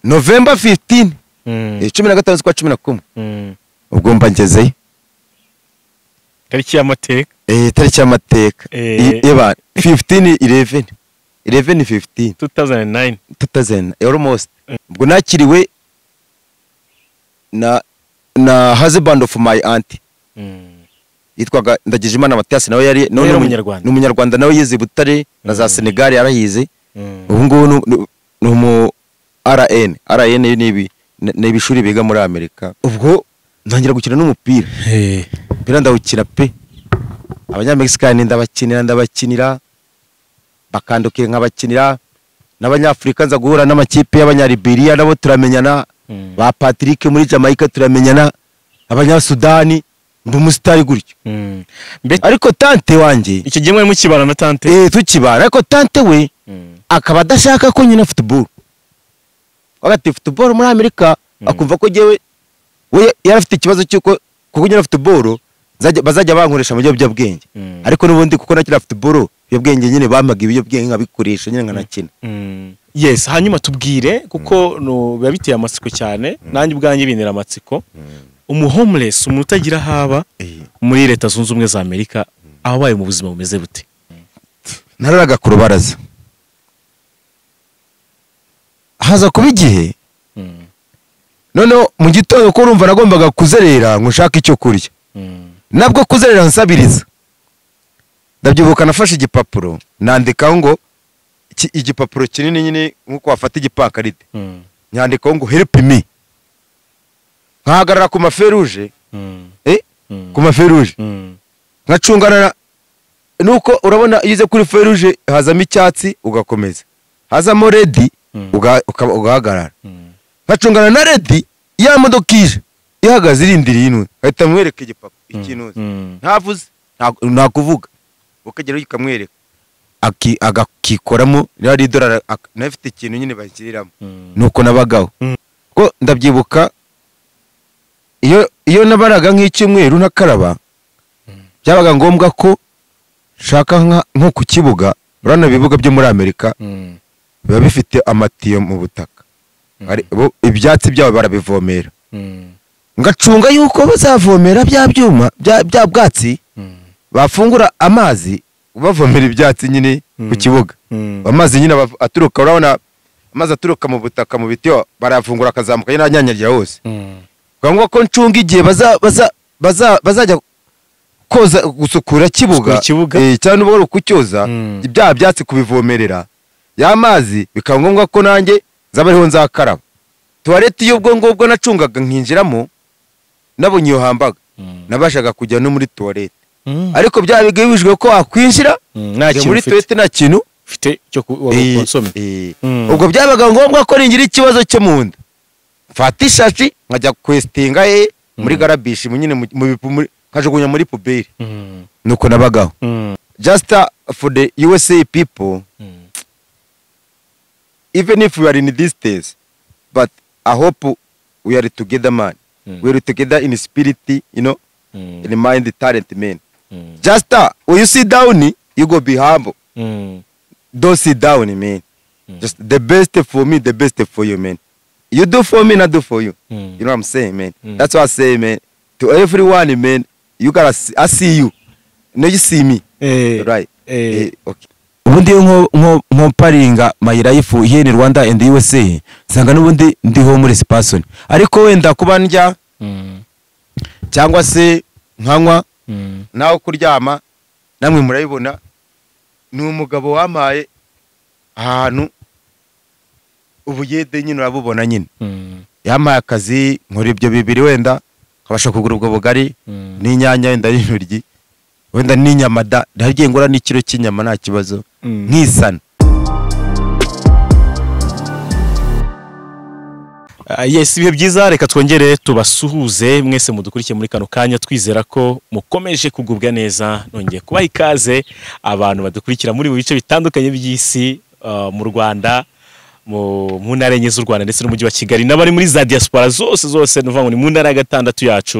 November 15, 15 z'ukwa 11. Ubwo mba ngezeyo. Tariki y'amateka. Tariki y'amateka. Eba 15 11 11 15 2009. 2000 almost. Ubwo nakiriwe na husband of my aunt. Yitwaga Ndagijimana Mathias, nawe yari none umunyarwanda. Ni umunyarwanda, nawe yize Butare na za Senegal yarahize. Ubu ngubu ni umu RN. RN ni ibishuri biga muri Amerika. Ubwo ntangira gukina n'umupira. Umupira ndawukina pe. Abanyamexikani ndabakinira bakandukiye nkabakinira, n'abanyafrika nza guhura n'amakipe y'abanyaliberia nabo turamenyana, ba Patrick muri Jamaica turamenyana, abanyasudani mba umusitari gutyo. Ariko tante wanjye icyo gihe mwari mukibana na tante? Tukibana, ariko tante we akaba adashaka ko nyina football. Agati football muri Amerika akumva ko jewe we yarafite ikibazo cyuko kuko nyina football bazajya bankoresha mu biyobyabwenge. Ariko n'ubundi kuko nakira football ibiyobyabwenge nyine bamaga ibiyobyabwenge nkabikoresha nyine nkanakina. Yes, hanyuma tubwire kuko no biba biteye amatsiko cyane, nanjye ubwanjye bintera amatsiko. Umu homeless, umuntu utagira haba muri Leta Zunze Ubumwe za Amerika, abaye mu buzima bumeze bute? Nararaga ku rubaraza. Haza kuba igihe noneho mu gitondo ko urumva nagombaga kuzerera ngo nshake icyo kurya. Nabwo kuzerera nsabiriza. Ndabyibuka nafashe igipapuro nandikaho ngo igipapuro kinini nyine nkuko wafata igipankarite. Nyandikaho ngo help me. Nkahagarara ku maferuje. Ku maferuje. Nkacungana nuko urabona iyo uze kuri feruje hazamo icyatsi ugakomeza. Hazamo red ugahagarara. Nkacungana na red ya modoka ije ihagaze irindiriye inwe. Ahita amwereka igipapuro ikintu. Ntavuze ntakuvuga. Ukagera ukamwereka. Agakikoramo yari dollar nafite ikintu nyine bashyiriramo. Nuko nabagaho. Ko ndabyibuka iyo nabaraga nk'icyumweru ntakaraba byabaga ngombwa ko shaka nko ku kibuga. Urabona ibibuga byo muri Amerika biba bifite amatiyo mu butaka. Ibyatsi byabo barabivomera. Ngacunga yuko bazavomera bya byuma bya bwatsi bafungura amazi bavomera ibyatsi nyine ku kibuga. Amazi nyine aturuka, urabona amazi aturuka mu butaka mu bitiyo barafungura akazamuka nyine anyanyagira hose. Ngombwa ko ncunga igihe bazajya koza gusukura kibuga cyane ubwo kucyoza bya byatsi kubivomerera ya mazi, bikaba ngombwa ko nanjye nzaba ariho nzakaraba. Toilette y'ubwo ngubwo nacungaga nkinjiramo nabonye iyo hambaga nabashaga kujya no muri toilette. Ariko byabigabijwe ko wakwinjira muri toilette nta kintu ufite cyo konsome. Ubwo byabaga ngombwa ko ningira ikibazo cyo mu nda mfata ishashi nkajya kwestinga muri garabishi nyine nkajugunya muri puberi. Nuko nabagaho. Just for the USA people, even if we are in these days, but I hope we are together, man. We are together in spirit, you know, in mind, talent, man. Just when you sit down, you go be humble. Don't sit down, man. Just the best for me, the best for you, man. You do for me, I do for you. You know what I'm saying, man? That's what I say, man. To everyone, man, you gotta see, I see you. No, you see me. Right. Okay. Ubundi nkomparinga my life here in Rwanda and the USA, nsanga n'ubundi ndi homeless person. Ariko wenda kuba ndya cyangwa se nkanywa naho kuryama namwe murabibona, ni umugabo wamaye ahantu ubuyede nyine urabubona nyine. Yamaye akazi nkora ibyo bibiri wenda nkabasha kugura ubwo bugari n'inyanya wenda n'intoryi wenda n'inyama da ndagiye ngura n'ikiro cy'inyama nta kibazo nkisana. Yes, ibihe byiza, reka twongere tubasuhuze mwese mudukurikiye muri kano kanya, twizera ko mukomeje kugubwa neza. Nongeye kubaha ikaze abantu badukurikira muri bice bitandukanye by'isi, mu Rwanda, mu ntara enye z'u Rwanda ndetse n'umujyi wa Kigali n'abari muri za diaspora zose zose, nuvuga ngo ni mu ntara ya gatandatu yacu,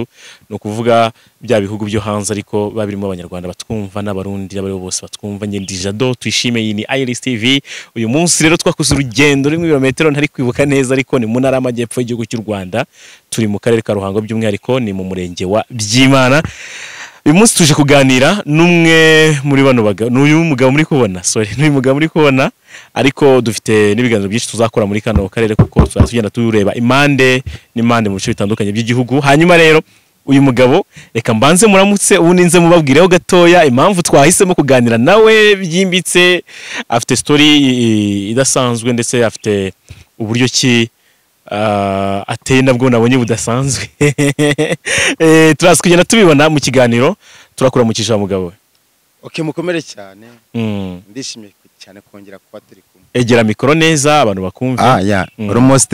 ni ukuvuga bya bihugu byo hanze ariko babirimo abanyarwanda batwumva n'abarundi n'abari bose batwumva. Njye ndi Jado Tuyishime, iyi ni Iris TV. Uyu munsi rero twakoze urugendo rurimo ibirometero ntari kwibuka neza, ariko ni mu ntara y'amajyepfo y'igihugu cy'u Rwanda, turi mu karere ka Ruhango by'umwihariko ni mu murenge wa Byimana. Uyu munsi tuje kuganira n'umwe muri bano bagabo, n'uyu mugabo muri kubona, sorry, n'uyu mugabo muri kubona, ariko dufite n'ibiganiro byinshi tuzakora muri kano karere kuko tuzajya tugenda tureba impande n'impande mu bice bitandukanye by'igihugu. Hanyuma rero uyu mugabo reka mbanze muramutse, ubundi nze mubabwireho gatoya impamvu twahisemo kuganira nawe byimbitse. Afite story idasanzwe ndetse afite uburyo ki ateye nabwo nabonye budasanzwe. Turaza kugenda tubibona mu kiganiro. Turakuramukije mugabo we. Okay, mukomere cyane. Ndishimye cyane kongera kuba turi kumwe. Egera mikoro neza abantu bakumve. Almost.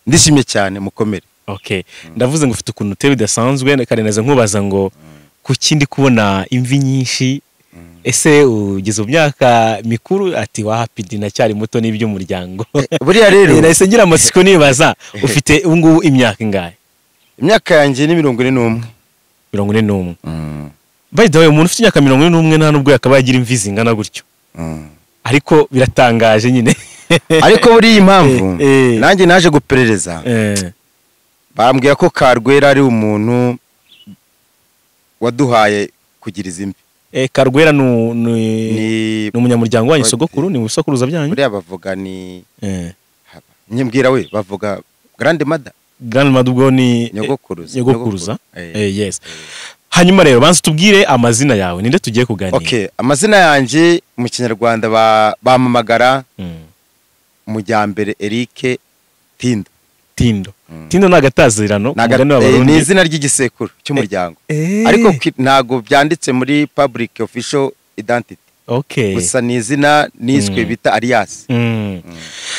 Ndishimye cyane, mukomere. Okay. Ndavuze ngo ufite ukuntu uteye bidasanzwe, kare naze nkubaza ngo kuki ndi kubona imvi nyinshi, ese ugeze mu myaka mikuru? Ati wahapidi nacyari muto n'iby'umuryango. Buriya rero nahise ngira amatsiko nibaza ufite ubu ngubu imyaka ingahe? Imyaka yanjye ni 41. 41. By the way, umuntu ufite imyaka 41 nta nubwo yakaba yagira imvi zingana gutyo. Ariko biratangaje nyine. Ariko buriya impamvu nanjye naje guperereza, bambwira ko Karwera ari umuntu waduhaye kugira izi mvi. Karwera ni umunyamuryango wanyu, sogokuru, ni musokuruza byanyu? Buriya bavuga ni nyibwira we bavuga grande mother. Grande mother ubwo ni nyogokuruza. Nyogokuruza. Yes. Hanyuma rero banza tubwire amazina yawe, ninde tugiye kuganira? Okay, amazina yanjye mu Kinyarwanda bamamagara Mujyambere Eric Tindo. Tindo. Tindo ni agatazirano umugani w'abarundi. Ni izina ry'igisekuru cy'umuryango. Ariko ntago byanditse muri public official identity. Okay. Gusa ni izina niswe bita alias.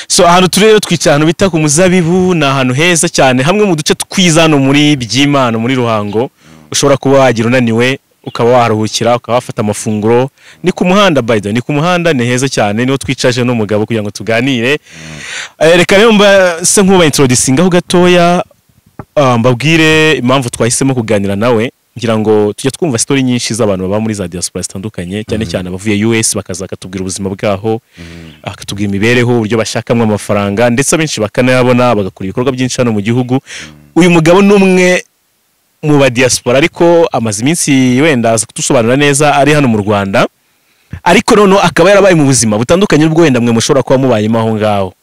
So ahantu turi rero twicara ahantu bita ku Muzabibu, ni ahantu heza cyane, hamwe mu duce twiza hano muri Byimana muri Ruhango. Ushobora kuba wagira unaniwe ukaba waruhukira, ukaba wafata amafunguro. Ni ku muhanda, by the way, ni ku muhanda, ni heza cyane, niho twicaje n'umugabo kugira ngo tuganire. Reka rero se nkuba introducing aho gatoya, mbabwire impamvu twahisemo kuganira nawe. Ngira ngo tujya twumva story nyinshi z'abantu baba muri za diaspora zitandukanye, cyane cyane abavuye US bakaza bakatubwira ubuzima bwaho, akatubwira imibereho, uburyo bashakamwe amafaranga, ndetse abenshi bakanayabona bagakora ibikorwa byinshi hano mu gihugu. Uyu mugabo ni umwe mu ba diaspora, ariko amaze iminsi wenda aza kudusobanura neza ari hano mu Rwanda, ariko noneho akaba yarabaye mu buzima butandukanye n'ubwo wenda mwe mushobora kuba mubayemo aho ngaho.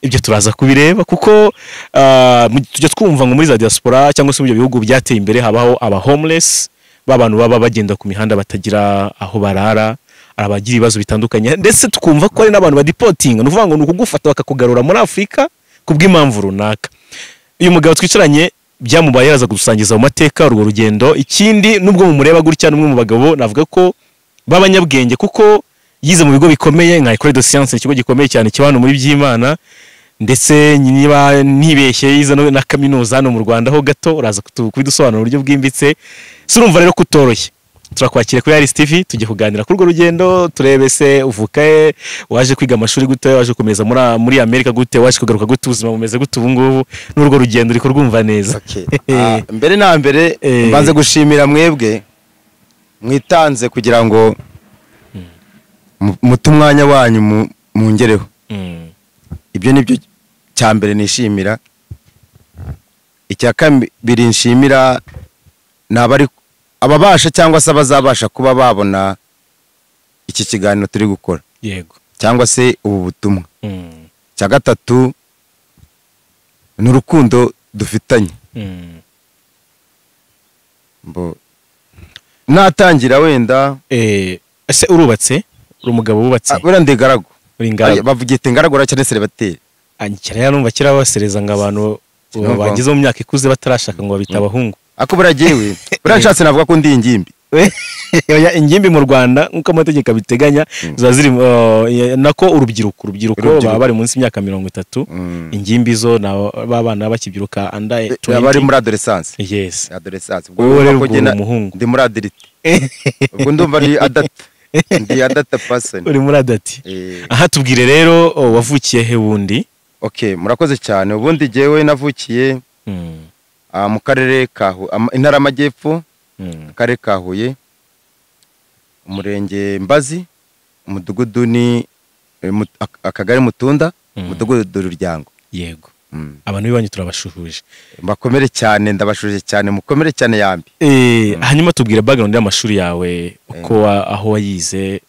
Ibyo turaza kubireba kuko tujya twumva ngo muri za diaspora cyangwa se mu bihugu byateye imbere habaho aba homeless, b'abantu baba bagenda ku mihanda batagira aho barara, abagira ibibazo bitandukanye, ndetse tukumva ko ari n'abantu badipotinga, ni ukuvuga ngo ni ukugufata bakakugarura muri Afurika kubw'impamvu runaka. Uyu mugabo twicaranye byamubaye, araza kudusangiza mu mateka urwo rugendo. Ikindi nubwo mumureba gutya, n'umwe mu bagabo navuga ko b'abanyabwenge kuko yize mu bigo bikomeye nka École de Sciences, ikigo gikomeye cyane kiba hano muri Byimana, ndetse niba ntibeshye yize na kaminuza hano mu Rwanda ho gato, uraza kubidusobanura uburyo bwimbitse. Surumva rero kutoroshye. Turakwakira kuri Iris TV, tujye kuganira kuri urwo rugendo, turebe se uvuka he, waje kwiga amashuri gute, waje komeza muri Amerika gute, waje kugaruka gute, ubuzima bumeze gute ubu ngubu, n'urwo rugendo uri kurwumva neza. Okay. Mbere na mbere mbanze gushimira mwebwe mwitanze kugira ngo mute umwanya wanyu mungereho. Ibyo nibyo cya mbere nishimira. Icya kabiri nshimira nabari ababasha cyangwa se abazabasha kuba babona iki kiganiro turi gukora. Yego. Cyangwa se ubu butumwa. Cya gatatu ni urukundo dufitanye. Natangira wenda ese urubatse? Uri umugabo wubatse? Buriya ndi ingaragu. Uri ingaragu. Bavuga ingaragu cyane célibataire. Kera numva kera basereza ngo abantu bageze mu myaka ikuze batarashaka ngo babita abahungu. Ako buragiwe. Buriya nshatse navuga ko ndi ingimbi. Oya, ingimbi mu Rwanda nkuko amategeko abiteganya ziba ziri nako urubyiruko baba bari munsi y'imyaka 30. Ingimbi zo babana bakibyiruka under 20, bari muri adolescence. Yes, adolescence. Ubwo rero umuhungu ndi muri adulite. Ubwo ndumva ari adult. Ndi adult person. Uri muri adult. Aha tubwire rero, wavukiye he wundi? Okay, murakoze cyane. Ubundi jewe navukiye mu karere ka Intara y'Amajyepfo, akarere ka Huye, umurenge Mbazi, umudugudu ni akagari Mutunda, umudugudu Ruryango. Yego. Abantu b'iwanyu turabashuhuje. Mbakomere cyane, ndabashuje cyane, mukomere cyane yambi. Hanyuma tubwire background y'amashuri yawe, uko aho wayize,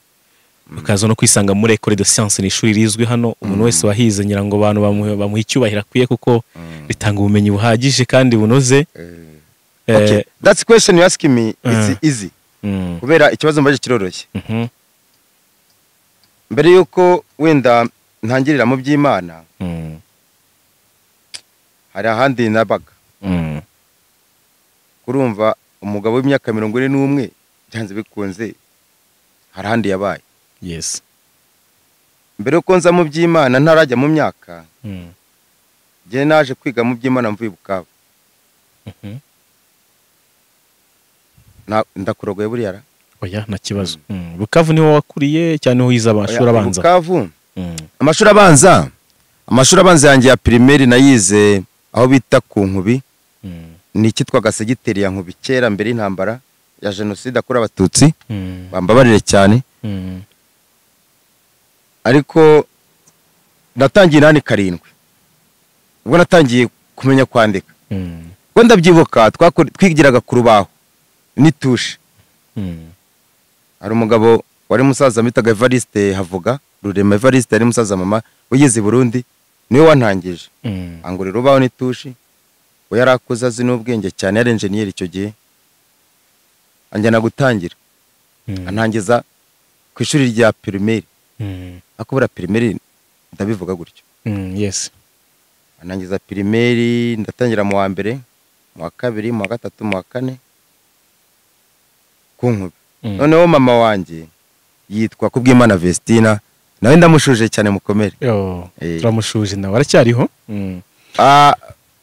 ukaza no kwisanga muri École de Sciences, ni ishuri rizwi hano, umuntu wese wahize ngira ngo abantu bamuha icyubahiro akwiye, kuko ritanga ubumenyi buhagije kandi bunoze. Okay, that's question you asking me, it's easy. Kubera ikibazo mbaje kiroroshye. Mbere yuko wenda ntangirira mu by'Imana, hari ahandi nabaga. Kurumva umugabo w'imyaka 41 byanze bikunze hari ahandi yabaye. Yes. Mbere yuko nza mu by'Imana ntarajya mu myaka, njye naje kwiga mu by'Imana mvuye Bukavu. Ndakurogoye buriya ra? Oya, nta kibazo. Bukavu niho wakuriye cyane, niho wize amashuri abanza? Bukavu. Amashuri abanza yanjye ya primaire nayize aho bita ku Nkubi. Ni icyitwaga segiteri ya Nkubi kera mbere y'intambara ya jenoside yakorewe Abatutsi. Bambabarire cyane. Ariko natangiye 87, ubwo natangiye kumenya kwandika. Ubwo ndabyibuka twigiraga ku rubaho n'itushe. Hari umugabo wari musaza bitaga Evariste Havuga Rurema Evariste, yari musaza mama ugeze i Burundi, niwe wantangije. Angurira urubaho n'itushi. We yari akuze azi n'ubwenge cyane, yari enjeniyeri icyo gihe. Anjyana gutangira, antangiza ku ishuri rya primaire. Ariko buriya primaire ndabivuga gutyo. Yes. Antangiza primaire, ndatangira mu wa mbere, mu wa kabiri, mu wa gatatu, mu wa kane ku Nkubi. Noneho mama wanjye yitwa Kubwimana Vestina, nawe ndamushuje cyane, mukomere. Turamushuje nawe, aracyariho?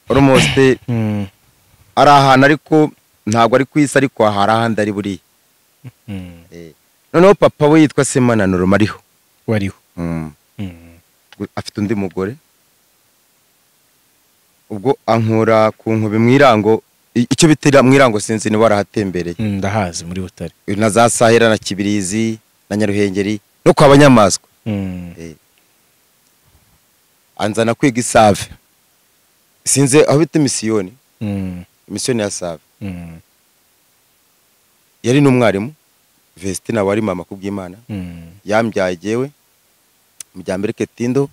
Almost ari ahantu, ariko ntabwo ari ku isi, ariko hari ahandi ari buriya. Noneho papa we yitwa Semana Noroma ariho. Wariho. Afite undi mugore. Ubwo ankura ku Nkubi mu Irango, icyo bitira mu Irango sinzi niba warahatembereye. Ndahazi muri Butare. Na za Sahera na Kibirizi na Nyaruhengeri no kwa Banyamaswa. Anzana kwiga Isave. Sinze aho bita misiyoni. Misiyoni ya Save. Yari n'umwarimu Vestina wari mama Kubwimana. Yambyaye jewe Mujyambere Ketindo,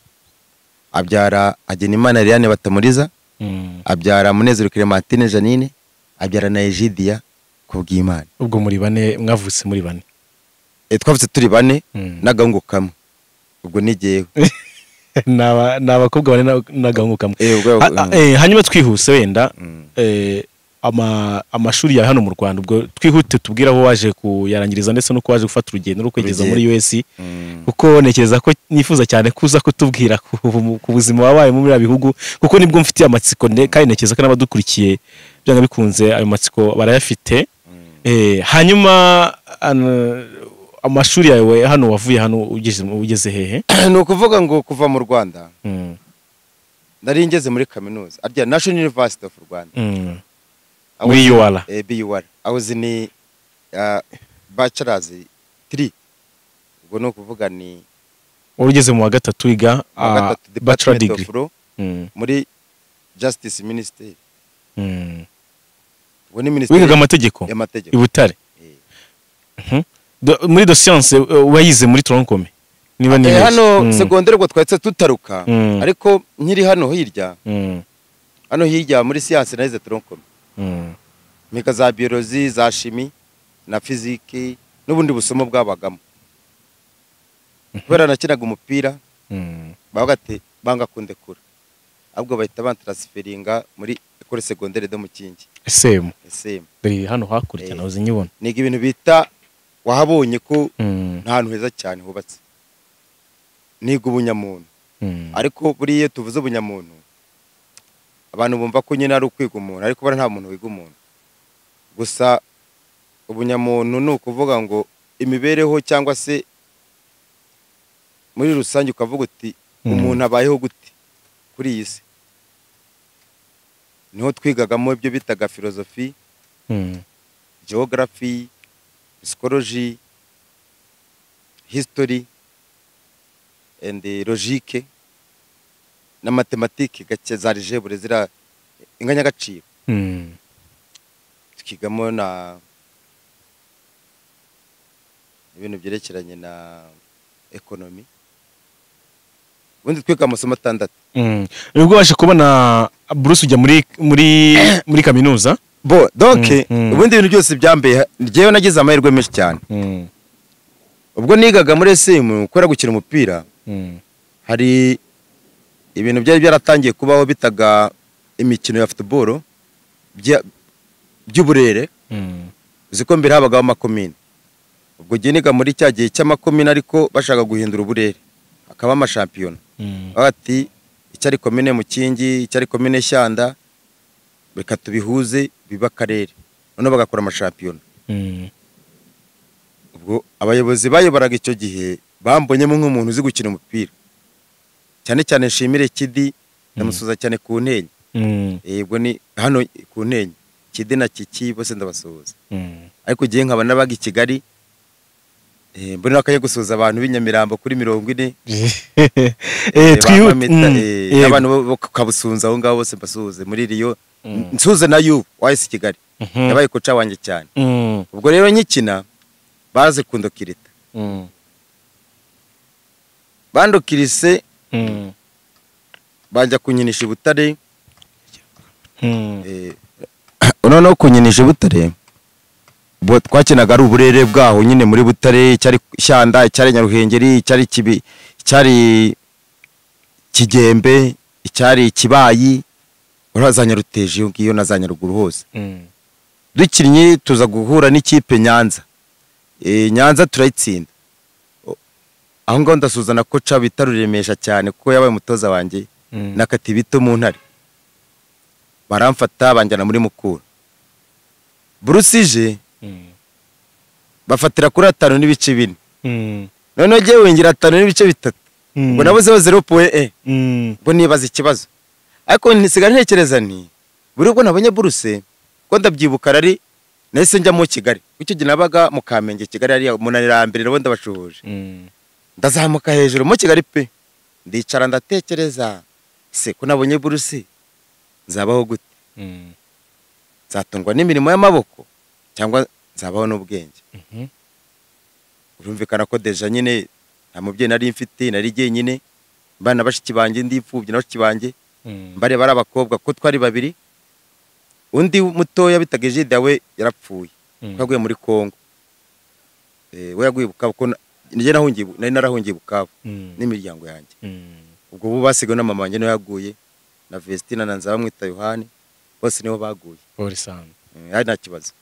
abyara Hagenimana Liliane Batamuriza, abyara Munezero Clementine Janine, abyara na Egidia Kubwimana. Ubwo muri bane, mwavutse muri bane? Twavutse turi bane n'agahungu kamwe. Ubwo ni jewe. Ni abakobwa bane n'agahungu kamwe. Hanyuma twihuse wenda, amashuri ya hano mu Rwanda, ubwo twihute tubwira aho waje kuyarangiriza ndetse nuko waje gufata urugendo rwo kwegeza muri US, kuko ntekereza ko nifuza cyane kuza kutubwira ku buzima wabaye muri biriya bihugu, kuko nibwo mfitiye amatsiko, kandi ntekereza ko n'abadukurikiye byanga bikunze ayo matsiko barayafite. Hanyuma amashuri yawe hano, wavuye hano ugeze hehe? Ni ukuvuga ngo kuva mu Rwanda nari ngeze muri kaminuza arya National University of Rwanda. Muri UR. BUR. I was in bachelor's 3. Ubwo no kuvuga ni ugeze mu wa gatatu wiga bachelor degree muri Justice Ministry. Ubwo ni ministry wigaga amategeko i Butare. Muri do science wayize muri Troncome niba ni hano secondaire, ubwo twahise tutaruka, ariko nkiri hano hirya, hano hirya muri science nayize Troncome. Mika za biologie, za chimie na physique n'ubundi busomo bwabagamo. Kubera nakinaga umupira, bavuga ati banga kundekura, ahubwo bahita bantransferinga muri école secondaire de Mukingi. SM. SM. Bari hano hakurya nahoze nyibona. Niga ibintu bita, wahabonye ko nta hantu heza cyane hubatse. Niga ubunyamuntu. Ariko buriye tuvuze ubunyamuntu, abantu bumva ko nyine ari ukwiga umuntu, ariko bara nta muntu wiga umuntu. Gusa ubunyamuntu ni ukuvuga ngo imibereho cyangwa se muri rusange ukavuga uti umuntu abayeho gute kuri iyi si. Niho twigagamo ibyo bitaga filozofi, geography, psychology, history and logique na matematike gake za algebra zira inganyagaciro. Tukigamo na ibintu byerekeranye na economy. Ubundi twiga amasomo 6. Nubwo waje kubona Bruce ujya muri kaminuza. Bo donc ubundi ibintu byose byambeye njyewe nagize amahirwe menshi cyane. Ubwo nigaga muri SM gukora gukina umupira, hari ibintu byari byaratangiye kubaho bitaga imikino ya football by'uburere. Uziko mbere habagaho amakomine. Ubwo gihe niga muri cya gihe cy'amakomine ariko bashaka guhindura uburere akaba amashampiyona. Bati icyari komine Mukingi, icyari komine Shyanda, reka tubihuze biba karere, none bagakora amashampiyona. Ubwo abayobozi bayoboraga icyo gihe bambonyemo nk'umuntu uzi gukina umupira. Cyane cyane nshimire Kidi, ndamusuza cyane ku Ntenyo. Ubwo ni hano ku Ntenyo, Kidi na Kiki bose ndabasuhuza. Ariko gihe nkaba nabaga i Kigali, mbona akajya gusuhuza abantu b'inyamirambo kuri 40. Abantu bo Kabusunza aho ngaho bose mbasuhuze muri Rio. Nsuhuze na yu wahise Kigali. Yabaye koca wanjye cyane. Ubwo rero nkikina baze kundokirita. Bandokirise bajya kunyinisha i Butare. Noneho kunyinisha i Butare bo twakinaga ari uburere bwaho nyine muri Butare, icyari Shyanda, icyari Nyaruhengeri, icyari Kibi, icyari Kigembe, icyari Kibayi, uraza Nyaruteje iyo ngiyo na za Nyaruguru hose. Dukinnye tuza guhura n'ikipe Nyanza. Nyanza turayitsinda. Aho ngaho ndasuzana koca bita Ruremesha cyane kuko yabaye umutoza wanjye na Katibito mu Ntare. Baramfata banjyana muri Mukura. Burusije bafatira kuri 5.4. Noneho jyewe ngira 5.3. Ubwo nabuze 0.1. Ubwo nibaza ikibazo. Ariko nsigaye ntekereza nti buri ubwo nabonye buruse ko ndabyibuka rari nahise njya mu Kigali. Icyo gihe nabaga mu Kamenge, Kigali ari umunanira mbere nabo ndabashuhuje. Ndazamuka hejuru mu Kigali pe. Ndicara ndatekereza se ko nabonye buruse nzabaho gute? Nzatungwa n'imirimo y'amaboko cyangwa nzabaho n'ubwenge? Urumvikana ko deja nyine nta mubyeyi nari mfite, nari jyenyine, mbana bashiki banjye ndipfubye na bashiki banjye mbare bari abakobwa ko twari babiri. Undi mutoya bitaga Egide we yarapfuye, yaguye muri Kongo. We yaguye Bukavu ko njye nahungiye, nari narahungiye Bukavu n'imiryango yanjye. Ubwo bo basigaye na mama wanjye niwe yaguye, na Vestina na Nzabamwita Yohani bose nibo baguye. Ari nta kibazo.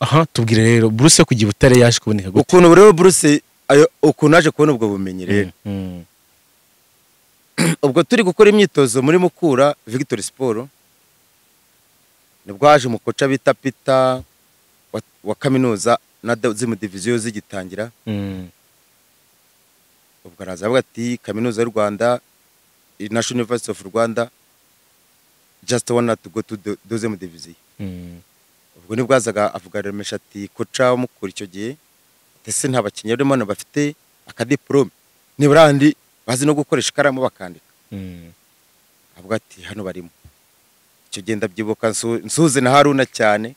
Aha tubwire rero Bruce kujya i Butare yaje kuboneka gute? Ukuntu rero Bruce ayo ukuntu aje kubona ubwo bumenyi rero. Ubwo turi gukora imyitozo muri Mukura Victory Sport, nibwo haje umukoca bita Peter wa kaminuza na zimu division zigitangira. Ubwo araza avuga ati kaminuza y'u Rwanda, National University of Rwanda, just want to go to the deuxième division. Ubwo nibwo azaga avuga Remesha ati koca mukura icyo gihe ese nta bakinnyi barimo hano bafite akadiplome nibura andi bazi no gukoresha ikaramu bakandika. Avuga ati hano barimo. Icyo gihe ndabyibuka nsuze na Haruna cyane,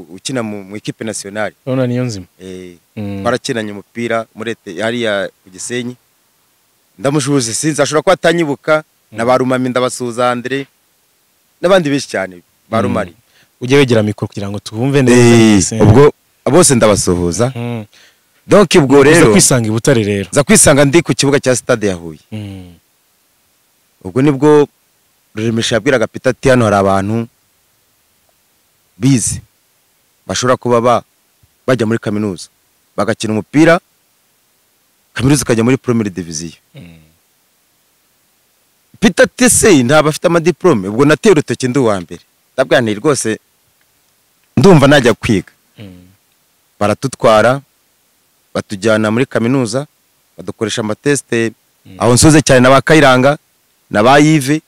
ukina mu equipe nationale. Haruna niyo nzima. Twarakinanye umupira muri hariya ku Gisenyi. Ndamushuze sinzi ashobora kuba atanyibuka, na Barumami ndabasuza Andre n'abandi benshi cyane Barumari. Ujye wegera mikoro kugira ngo tubumve neza. Ubwo bose ndabasuhuza. Donc ubwo rero nza kwisanga i Butare rero. Nza kwisanga ndi ku kibuga cya stade ya Huye. Ubwo nibwo Ruremesha yabwiraga Peter ati hano hari abantu bize bashobora kuba bajya muri kaminuza bagakina umupira, kaminuza ikajya muri première division. Peter ati nta bafite amadiplome. Ubwo nateye urutoki ndi uwa mbere, ndabwira nti rwose ndumva najya kwiga. Baratutwara batujyana muri kaminuza badukoresha amateste. Aho nsoze cyane na ba Kayiranga na ba Yves,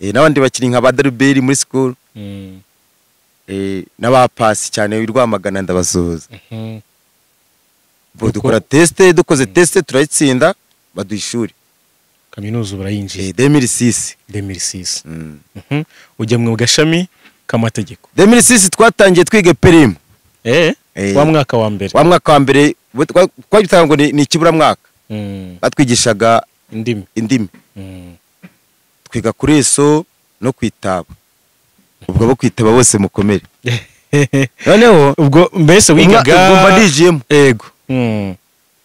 n'abandi bakinnyi nka ba Daruberi muri school, n'aba Pasi cyane i Rwamagana ndabasuhuza. Dukora teste, dukoze teste turayitsinda, baduha ishuri. Kaminuza barayinjiye 2006. 2006. Ujya mu gashami k'amategeko. 2006 twatangiye twiga perime. Wa mwaka wa mbere. Wa mwaka wa mbere twagitaga ngo ni ikiburamwaka. Batwigishaga indimi. Twiga kuri eso no kwitaba. Ubwo bo kwitaba bose mukomere. Noneho ubwo mbese wigaga ubwo mba nijiyemo. Yego.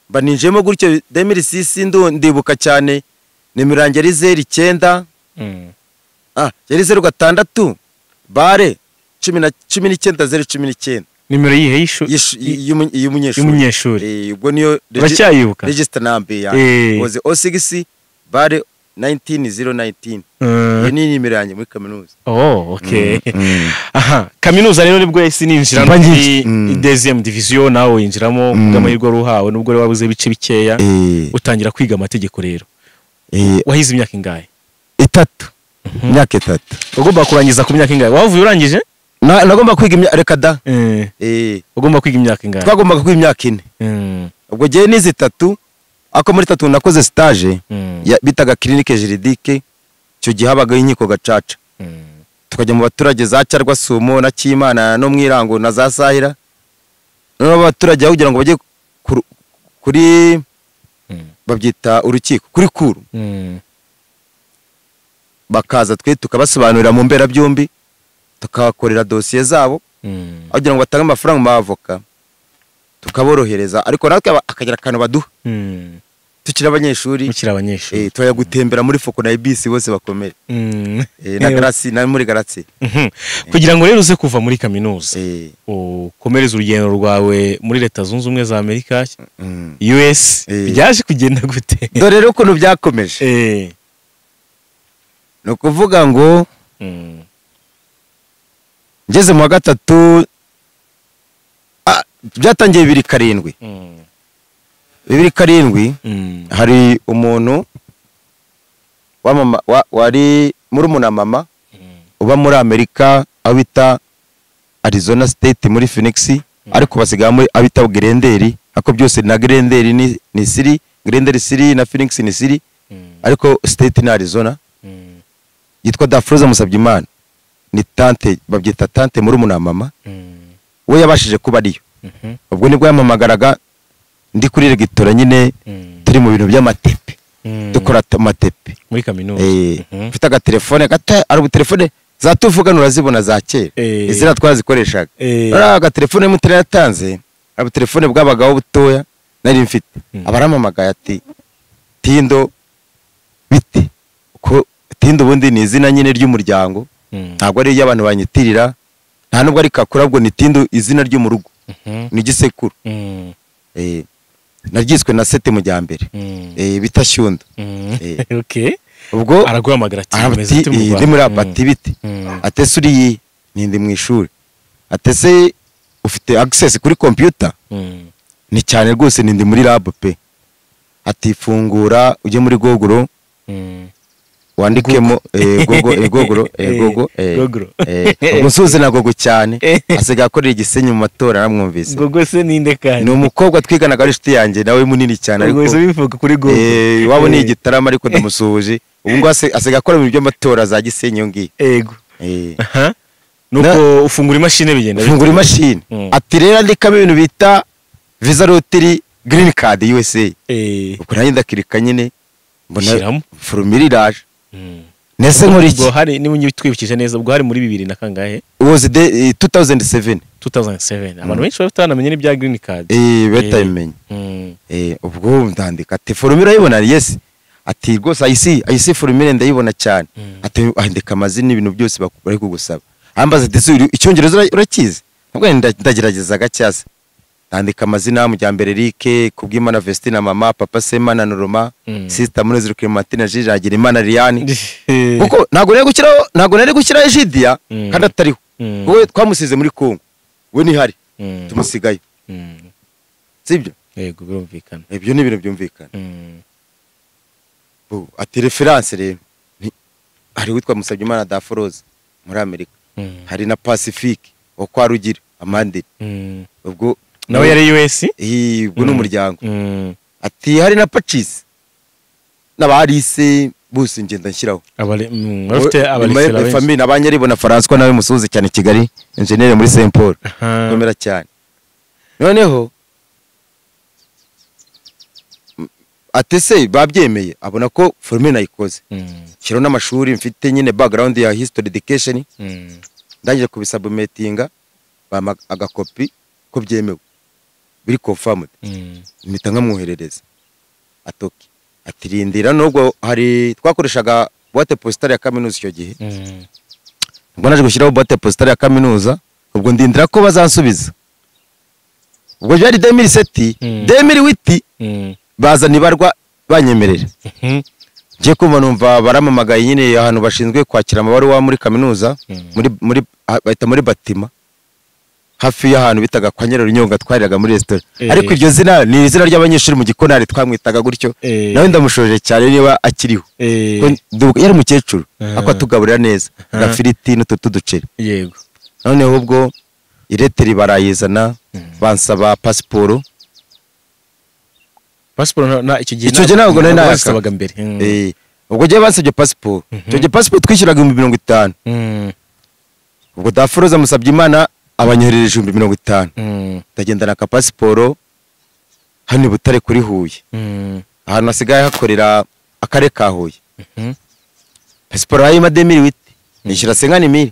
Mba ninjiyemo gutyo 2006 ndibuka cyane nimero yanjye ari 09. Yari 06 bare 19 019. Nimero yihe y'umunyeshuri? Ubwo niyo uracyayibuka? Register number yanjye was 06 bare 19019. Iyo ni nimero yanjye muri kaminuza. Oh, okay. Aha, kaminuza rero nibwo yahise ninjira muri deuxième division, nawe winjiramo bw'amahirwe ruhawe nubwo wabuze ibice bikeya, utangira kwiga amategeko rero. Wahize imyaka ingahe? Itatu. Imyaka itatu. Ugomba kurangiza ku myaka ingahe? Wavuye urangije? Nagomba kwiga imyaka reka da. Ugomba kwiga imyaka ingahe? Twagombaga kwiga imyaka ine. Ubwo gihe nize itatu, ako muri tatu nakoze stage bitaga clinique juridique, icyo gihe habaga inkiko gacaca. Tukajya mu baturage za Cyarwasumo na Kimana no Mwirango na za Sahira. Noneho abaturage kugira ngo bajye kuri babyita urukiko kuri kuru, bakaza twe tukabasobanurira mu mbera byombi, tukabakorera dosiye zabo kugira ngo batange amafaranga mu avoka, tukaborohereza, ariko natwe akagira akantu baduha. Tukiri abanyeshuri, turajya gutembera muri Foko na Ibisi bose bakomere. Na Garasi na muri Garasi. Kugira ngo rero uze kuva muri kaminuza ukomereze urugendo rwawe muri Leta Zunze Ubumwe za Amerika, US, byaje kugenda gute? Dore rero ukuntu byakomeje. Ni ukuvuga ngo ngeze mu wa gatatu, byatangiye 2007. 2007 hari umuntu wa mama wari murumuna mama uba muri Amerika aho bita Arizona State muri Phoenix, ariko basigaye muri abita Glendale, ako byose na Glendale ni Siri, Glendale Siri na Phoenix ni Siri, ariko state ni Arizona. Yitwa Dafroza Musabyimana, ni tante, babyita tante murumuna mama. We yabashije kuba ariyo. Ubwo nibwo yamamagaraga ndi kuri regitora nyine, turi mu bintu by'amatepe, dukora amatepe muri kaminuza. Mfite agatelefone gato, ari ubutelefone za tuvuga urazibona za kera, izira twazikoreshaga. Ari agatelefone mutera yatanze, ari ubutelefone bw'abagabo butoya nari mfite. Abaramamagaye ati Tindo bite? Ko Tindo ubundi ni izina nyine ry'umuryango, ntabwo ari iy'abantu banyitirira, nta nubwo ari kakura, ubwo ni Tindo izina ryo mu rugo, ni gisekuru. Naryiswe na Sete Mujyambere, bita Shyundo. Okay. Ubwo araguhamagara ati ndi muri apati bite? Atese uri ni ndi mu ishuri. Atese ufite access kuri computer? Ni cyane rwose ni ndi muri lab pe. Ati fungura ujye muri Google, wandikemo Google Google Google. Ubwo nsuze na Google cyane, asigaye akorera Igisenyi mu matora, naramwumvise. Google se ninde kandi? Ni umukobwa twiganaga ari inshuti yanjye nawe munini cyane, ariko ubwo bivuga kuri Google. Wabo ni igitarama ariko ndamusuhuje. Ubu ngo asigaye akora ibintu by'amatora za Gisenyi yo ngiye. Yego. Nuko ufungura imashini bigenda. Ufungura imashini. Ati rero andikamo ibintu bita Visa Lottery Green Card USA. Ubwo nanjye ndakirika nyine mbona formulaire iraje. Nese nkora iki? Ubwo hari niba twibukije neza, ubwo hari muri 2000 na kangahe? Was the 2007. 2007. Abantu benshi batanamenye n'ibya green card. Batabimenye. Ubwo ndandika ati formulaire urayibona? Yes. Ati rwose I see formulaire ndayibona cyane. Ati andika amazina ibintu byose bari kugusaba. Ambaza ati icyongereza urakizi? Nubwo ndagerageza gacyase. Andika amazina Mujyambere Eric, Kubwimana Vestina mama, papa Semana Noroma, sister Munezero Clementine, Jiragira Imana Liane. Kuko ntago nari gushyiraho Egidia kandi atariho. Kuko twamusize muri Kongo. We ni hari. Tumusigayo. Sibyo? Yego, birumvikana. Ibyo ni ibintu byumvikana. Ati reference rero hari witwa Musabyimana Daforoza muri Amerika, hari na Pacifique wa kwa Rugira Amandire, ubwo nawe yari US, ubwo n'umuryango. Ati hari na Pacis n'abarise bose ngenda nshyiraho abafite abarisera famille n'abanyaribona François nawe musuhuze cyane Kigali, engineer muri Saint Paul, komera cyane. Noneho atese babyemeye abona ko formule nayikoze, shyiraho n'amashuri mfite nyine background ya history education, ndangije kubisubmitinga bampa agakopi ko byemewe biri confirmed, mpita nkamwoherereza. Atoki atirindira, nubwo hari twakoreshaga boîte postale ya kaminuza icyo gihe, ubwo naje gushyiraho boîte postale ya kaminuza, ubwo ndindira ko bazansubiza. Ubwo byari 2007, 2008 bazana ibarwa banyemerera. Ngiye kumva numva baramamagaye nyine ahantu bashinzwe kwakira amabaruwa muri kaminuza, muri bahita muri Batima, hafi y'ahantu bitaga kwa Nyirarunyonga twariraga muri restaurant. Ariko iryo zina ni izina ry'abanyeshuri mu gikonari twamwitaga gutyo, nawe ndamushoje cyane niba akiriho. Yari umukecuru ako atugaburira neza agafiriti n'ututu duceri. Yego. Noneho ubwo ireteri barayizana, bansaba pasiporo. Pasiporo na icyo gihe ntabwo nari nayasabaga mbere. Ubwo gihe bansabye pasiporo, icyo gihe pasiporo twishyuraga 50,000. Ubwo Daforoza Musabyimana abanyoherereje 50,000. Ndagendana ka pasiporo hano i Butare kuri Huye, ahantu hasigaye hakorera akarere ka Huye. Pasiporo yayima 2008 nishyura 50,000,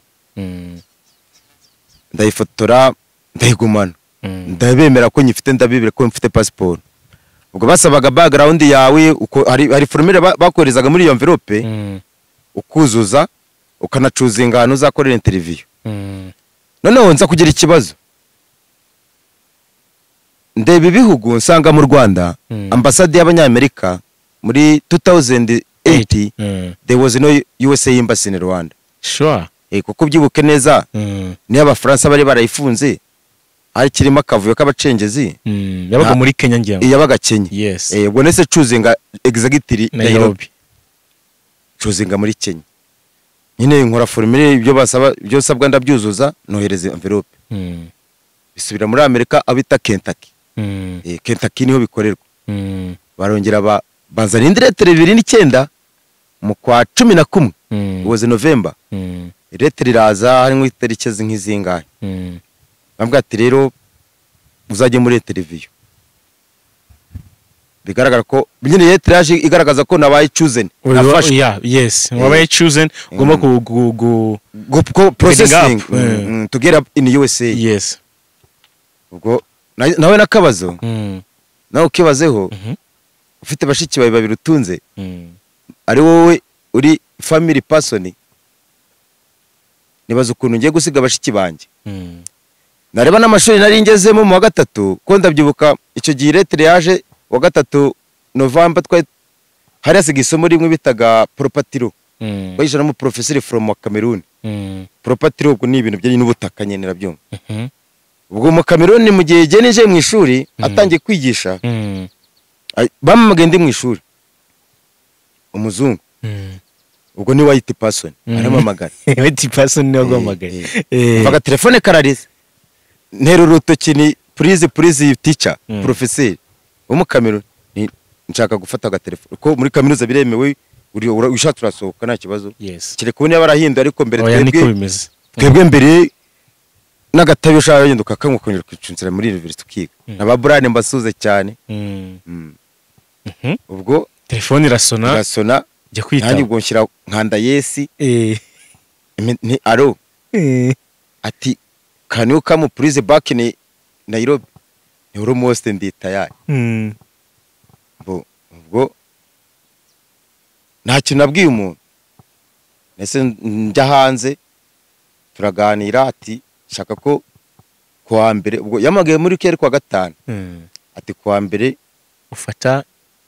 ndayifotora ndayigumana, ndabemera ko nyifite, ndabibira ko mfite pasiporo. Ubwo basabaga background yawe, uko hari formule bakorezaga muri iyo envelope, ukuzuza ukanacuzinga ahantu uzakorera interview. Noneho nza kugira ikibazo, ndeba ibihugu nsanga mu Rwanda ambasade y'Abanyamerika muri 2008 there was no USA embassy in Rwanda. Sure. Kuko byibuke neza niyo Abafaransa bari barayifunze, hari kirimo akavuyo k'abacengezi yabaga muri Kenya, ngira yabaga Kenya. Yes. Ubwo nese choosinga exactly Nairobi, choosinga muri Kenya nyine, nkora formule ibyo basaba ibyo sabwa ndabyuzuza, nohereza envelope. Bisubira muri Amerika abita Kentucky. Kentucky niho bikorerwa. Barongera banzana indi letter 2009 mu kwa 11, was November. Letter iraza harimo itariki nk'izingahe. Bambwira ati rero uzajye muri interview. Bigaragara ko nyine letter yaje igaragaza ko nabaye chosen, nafashwe. Yeah, yes, wabaye chosen, ugomba ku processing to get up in USA. Yes. Ubwo nawe nakabazo, nawe ukibazeho, ufite bashiki bawe babiri utunze, ari wowe uri family person, nibaza ukuntu ngiye gusiga bashiki banjye. Nareba n'amashuri nari ngezemo mu wa gatatu, ko ndabyibuka icyo gihe letter yaje wa gatatu November, twari hari hasigaye isomo rimwe bitaga property law, bayijana professor from Cameroon. Property law ubwo ni ibintu bijyanye n'ubutaka nyine, nabyumva. Ubwo mu Cameroon mu gihe nije mu ishuri atangiye kwigisha, bamamagaye ndi mu ishuri, umuzungu, ubwo ni white person aramamagara. White person ni waguhamagaye. Mvaga telefone kararize, ntera urutoki ni please please teacher, professor wo mu Cameroon, nshaka gufata agatelefone ko muri kaminuza biremewe, ushatse urasohoka nta kibazo. Kereka ubu niba barahinduye, ariko mbere twebwe mbere n'agatabi ushaka wenda ukakanywa ukongera ukicunzira muri university ukiga. Aba Brian mbasuze cyane. Ubwo telefone irasona, njya kwitaba, nanjye ubwo nshyira nkanda yesi, ni aro ati can you come please back in Nairobi, ni almost ndi tayari. Ubwo nta kintu nabwiye umuntu, nese njya hanze turaganira, ati shaka ko kuwa mbere, ubwo yamagaye muri kera kuwa gatanu, ati kuwa mbere ufata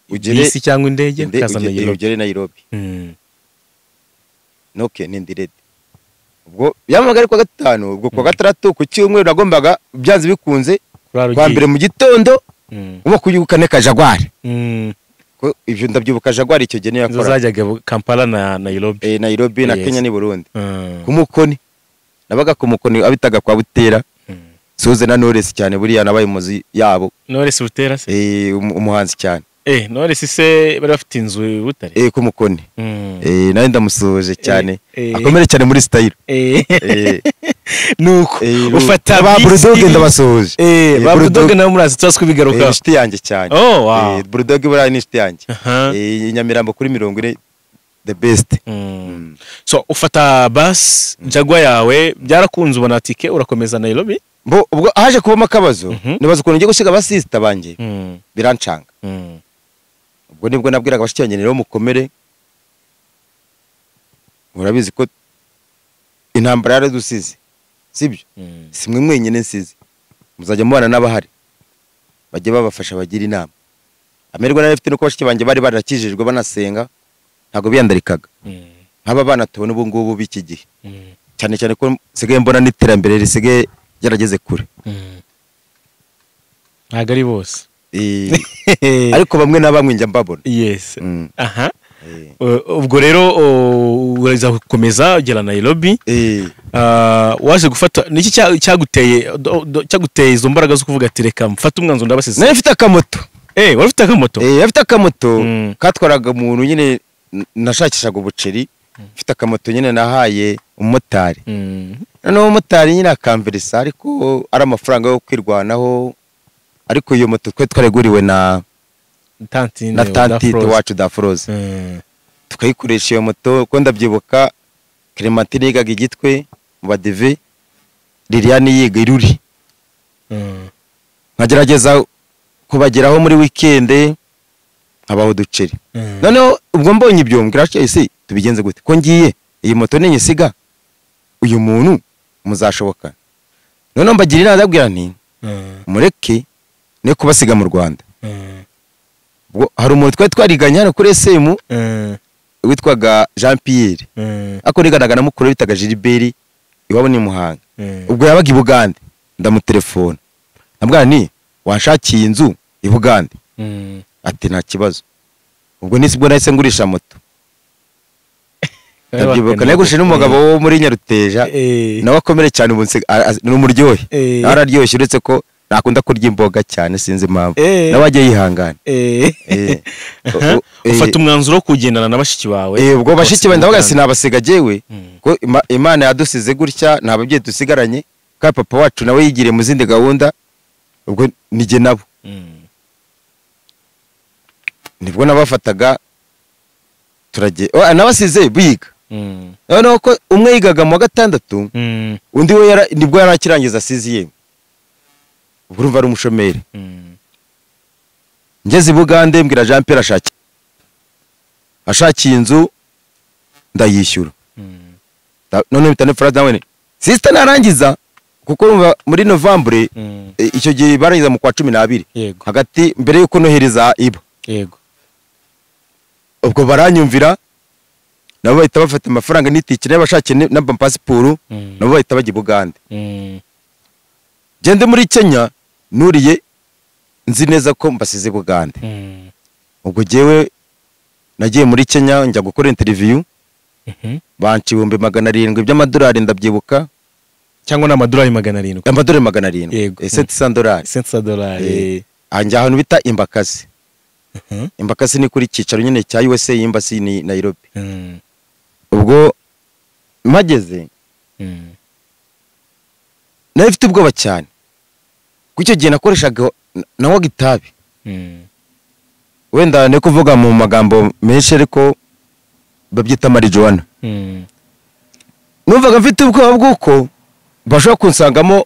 bisi cyangwa indege ukaza Nairobi, ugere Nairobi. Noke nindi ready. Ubwo yamagaye kuwa gatanu, ubwo kuwa gatandatu ku cyumweru nagombaga byanze bikunze Kwa mbere mu gitondo uba kuyukane ka Jaguar. Ko ibyo ndabyibuka Jaguar icyo gihe yakora. Zajyaga Kampala na Nairobi. Nairobi na Kenya ni Burundi. Ku Mukoni. Nabaga ku Mukoni abitaga kwa Butera. Suze na Knowless cyane buriya nabaye muzi yabo. Knowless Butera se? Umuhanzi cyane. Knowless se bari bafite inzu i Butare. Ku Mukoni. Nawe ndamusuhuje cyane. Akomere cyane muri style. Nuko ufata ba Bulldog ndabasuhuje. Ba Bulldog nawe murazi tuza kubigaruka. Inshuti yanjye cyane. Oh wow. Bulldog buriya ni inshuti yanjye. Nyamirambo kuri 40 the best. So ufata bus Jaguar yawe byarakunze ubona tike urakomeza Nairobi? Bo ubwo haje kubamo akabazo nibaza ukuntu ngiye gusiga abasista banjye birancanga. Ubwo nibwo nabwiraga bashiki banjye rero mukomere, murabizi ko intambara yaradusize sibyo, simwe mwenyine nsize, muzajya mubana n'abahari bajye babafasha bagira inama. Amerwa nari mfite nuko bashiki banjye bari barakijijwe banasenga ntago biyandarikaga nk'aba bana tubona ubu ngubu b'iki gihe, cyane cyane ko nsigaye mbona n'iterambere risigaye yarageze kure. Ntago ari bose ariko bamwe na bamwe njya mbabona. Yes. Aha. Ubwo rero uraza gukomeza ugera Nairobi. Waje gufata niki cyaguteye izo mbaraga zo kuvuga ati reka mfate umwanzuro ndabasize? Nari mfite akamoto. Wari ufite akamoto? Afite akamoto katwaraga umuntu nyine, nashakishaga ubuceri, mfite akamoto nyine nahaye umumotari. Noneho umumotari nyine akamverisa ariko ari amafaranga yo kwirwanaho, ariko iyo moto twe twareguriwe na tantine wacu da Froze. Tukayikoresha iyo moto ko ndabyibuka Clementine yigaga igitwe mu badeve, Liliane yiga iruri. Nkagerageza kubageraho muri weekend nkabaho duceri. Noneho ubwo mbonye ibyo mbwira ese tubigenze gute ko ngiye iyi moto ninyisiga uyu muntu muzashoboka. Noneho mbagira inama ndabwira nti mureke ne kubasiga mu Rwanda. Ubwo hari umuntu twari twariganye hano kuri SM witwaga Jean Pierre, ako riganaga na mukuru bitaga Gilbert iwabo ni Muhanga. Ubwo yabaga i Bugande, ndamutelefona ndabwira nti wanshakiye inzu i Bugande? Ati nta kibazo. Ubwo nisibwo nahise ngurisha moto. Ndabyibuka nagushe n'umugabo wo muri Nyaruteja nawe akomere cyane ubu ni umuryohe, araryoshye uretse ko nakunda kurya imboga cyane sinzi impamvu, nawe ajye yihangana. Ufata umwanzuro wo kugendana na bashiki bawe? Ubwo bashiki banjye ndavuga sinabasiga jewe ko Imana yadusize gutya nta babyeyi dusigaranye, kandi papa wacu nawe yigiriye mu zindi gahunda, ubwo nijye nabo. Nibwo nabafataga turagiye nabasize biga. Noneho ko umwe yigaga mu wa gatandatu, undi we nibwo yarakirangiza siziye, ubwo urumva ari umushomeri. Ngeze i Bugande mbwira Jean Pierre ashakiye inzu ndayishyura. None bitane Fred nawe sister narangiza kuko urumva muri Novembre icyo gihe barangiza mu kwa 12 hagati mbere yuko nohereza iba. Yego. Ubwo baranyumvira nabo bahita bafata amafaranga n'itikire bashakiye na pasiporo, nabo bahita bajya i Bugande. Gende muri Kenya nuriye nzi neza ko mbasize Bugande. Ubwo jewe nagiye muri Kenya njya gukora interview, banci 700,000 by'amadolari ndabyibuka, cyangwa n'amadolari 700. Amadolari 700. $700. $700. Anjya ahantu bita Imbakasi. Imbakasi ni kuri cyicaro nyine cya USA Embassy ni Nairobi. Ubwo mageze nari mfite ubwoba cyane kuko icyo gihe nakoreshaga nawaga itabi. Wenda ne kuvuga mu magambo menshi ariko babyita marijuana. Numvaga mfite ubwoba bw'uko bashobora kunsangamo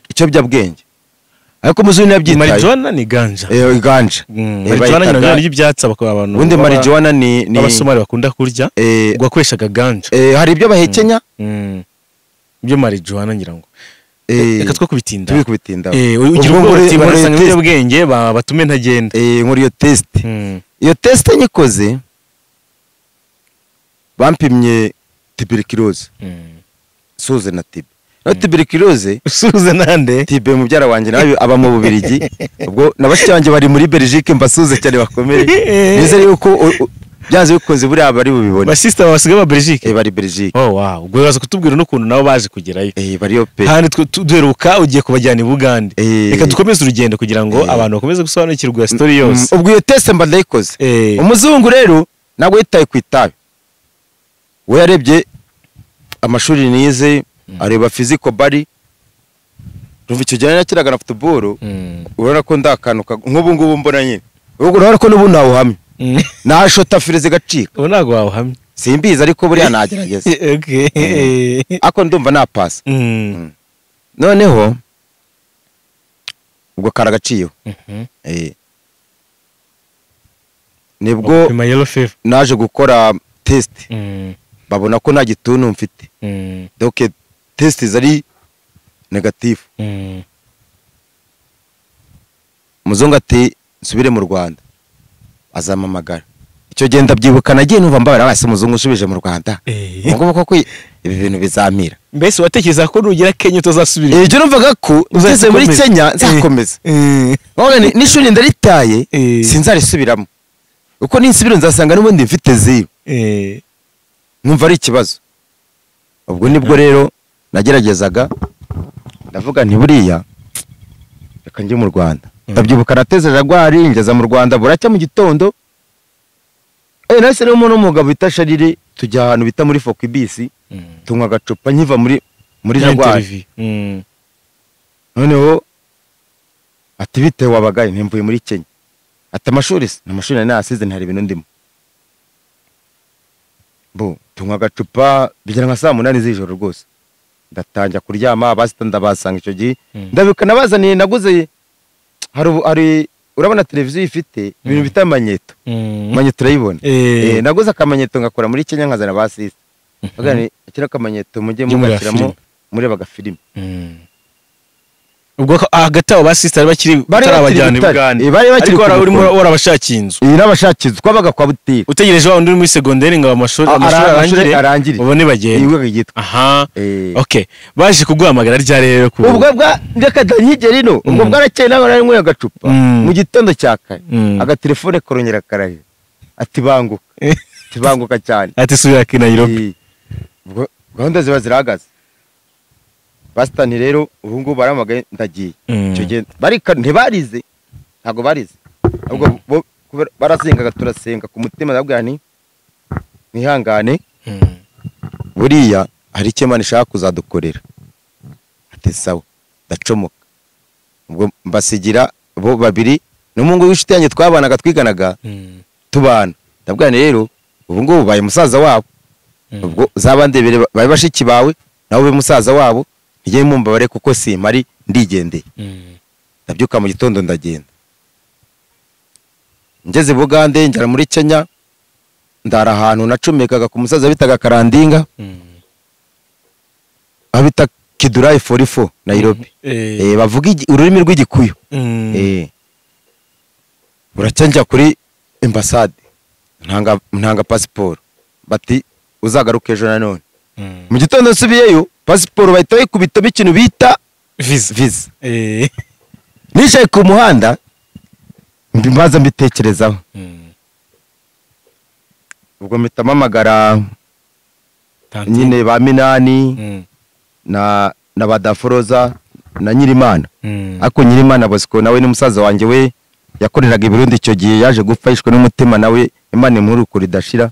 ikiyobyabwenge, ariko muzuni yabyitaye. Marijuana ni ganja. Ganja. Marijuana ni ibyatsi abantu. Ubundi marijuana ni abasomali bakunda kurya, gwakoreshaga ganja. Hari ibyo bahekenya? Ibyo marijuana ngira ngo. Reka two kubitinda. Turi kubitinda. Ugira ubwoba uti barasanga ibiyobyabwenge batume ntagenda. Nkora iyo test. Iyo test nyikoze bampimye tuberculose. Suze na TB. No tuberculose usuhuze nande tibe mubyara wanjye nawe aba mu Bubiligi, ubwo na bashiki banjye bari muri Belgique, mbasuhuze cyane bakomere. Nizere yuko byanze bikunze buriya bari bubibone. Ba sister basigaye ba Belgique? Bari Belgique. Oh wow, ubwo uraza kutubwira n'ukuntu nabo baje kugerayo. Bariyo pe. Handi duheruka ugiye kubajyana i Bugande. Reka dukomeze urugendo kugira ngo abantu bakomeze gusobanukirwa story yose. Ubwo iyo test mba ndayikoze. Umuzungu rero ntabwo yitaye ku itabi. We yarebye amashuri nize, areba physical body. Urumva icyo gihe nakiraga na football, urabona ko ndakanuka nk'ubu ngubu mbona nyine. Urabona ko n'ubu nawuhamye. Nashota fire zigacika. Ubu ntabwo wawuhamye. Simbizi ariko buriya nagerageza. Okay. Ako ndumva napasa. Noneho ubwo karagaciyeho. Nibwo naje gukora test. Babona ko nta gituntu mfite. Donc test zari negative. Muzungu ati nsubire mu Rwanda. Azamamagara. Icyo gihe ndabyibuka nagiye numva mbabara base muzungu usubije mu Rwanda. Ubwo koko ibi bintu bizamira. Mbese watekereza ko nugera Kenya utazasubira? Ibyo numvaga ko ugeze muri Kenya nzakomeza. None n'ishuri ndaritaye sinzarisubiramo. Uko ninsubira nzasanga n'ubundi mfite zero. Numva ari ikibazo. Ubwo nibwo rero nageragezaga ndavuga nti buriya reka njye mu Rwanda. Ndabyibuka nateze Jaguar ngeza mu Rwanda buracya mu gitondo. Nahise rero n'umugabo bita Sharire tujya ahantu bita muri Fokibisi tunywa agacupa nkiva muri Jaguar. Noneho ati bite wabagaye ntimvuye muri Kenya. Ati amashuri se amashuri nari nasize ntari ibintu ndimo. Bo tunywa agacupa bigera nka saa 8 z'ijoro rwose. Ndatangira kuryama abasita ndabasanga icyo gihe. Ndabika nabazaniye naguze hari urabona televiziyo ifite ibintu bita amanyeto. Manyeto urayibona. Naguze akamanyeto ngakora muri Kenya nkazana ba sister. Bagani akira akamanyeto mujye mugashyiramo mureba agafilime. Ubwo hagati abo ba sister bakiri batarabajyana i Bugande. Ariko urimo warabashakiye inzu. N'abashakiye inzu twabaga kwa butike. Utegereje wa undi uri muri secondaire ngo amashuri arangire ubone bagende. Aha. Okay. Baje kuguhamagara rya rero ku. Ubwo bwa ndeka nkigera ino ubwo bwarakeye nawe nari nkwe agacupa mu gitondo cya kare. Agatelefone korongera karaje. Ati banguka. Ati banguka cyane. Ati subira ki Nairobi. Ubwo gahunda ziba zirahagaze. Bastani rero ubu ngubu baramagaye ndagiye. Icyo gihe barika ntibarize ntago barize. Ahubwo barasengaga turasenga ku mutima ndabwira nti mwihangane. Buriya hari icyo Imana ishaka kuzadukorera. Ati sawa ndacomoka. Ubwo mbasigira bo babiri n'umuhungu w'inshuti yanjye twabanaga twiganaga tubana. Ndabwira nti rero ubu ngubu baye musaza wabo. Ubwo zabandebere baye bashiki bawe nawe ube musaza wabo. Ngiye mumbabare kuko simpari ndigendeye. Ndabyuka mu gitondo ndagenda. Ngeze Bugande ngera muri Kenya ndara ahantu nacumekaga ku musaza bitaga Karandinga. Abita Kidurai 44 Nairobi. Bavuga ururimi rw'Igikuyu. Buracya njya kuri ambassade ntanga passport bati uzagaruke ejo nanone. Mu gitondo nsubiyeyo pasiporo bahita bayikubitamo ikintu bita visa. Nicaye ku muhanda mbaza mbitekerezaho. Ubwo mpita mpamagara nyine ba Minani na Badaforoza na Nyirimana. Ariko Nyirimana Bosco nawe ni musaza wanjye we yakoreraga i Burundi icyo gihe yaje gupfa yishwe n'umutima nawe Imana imuruko ridashira.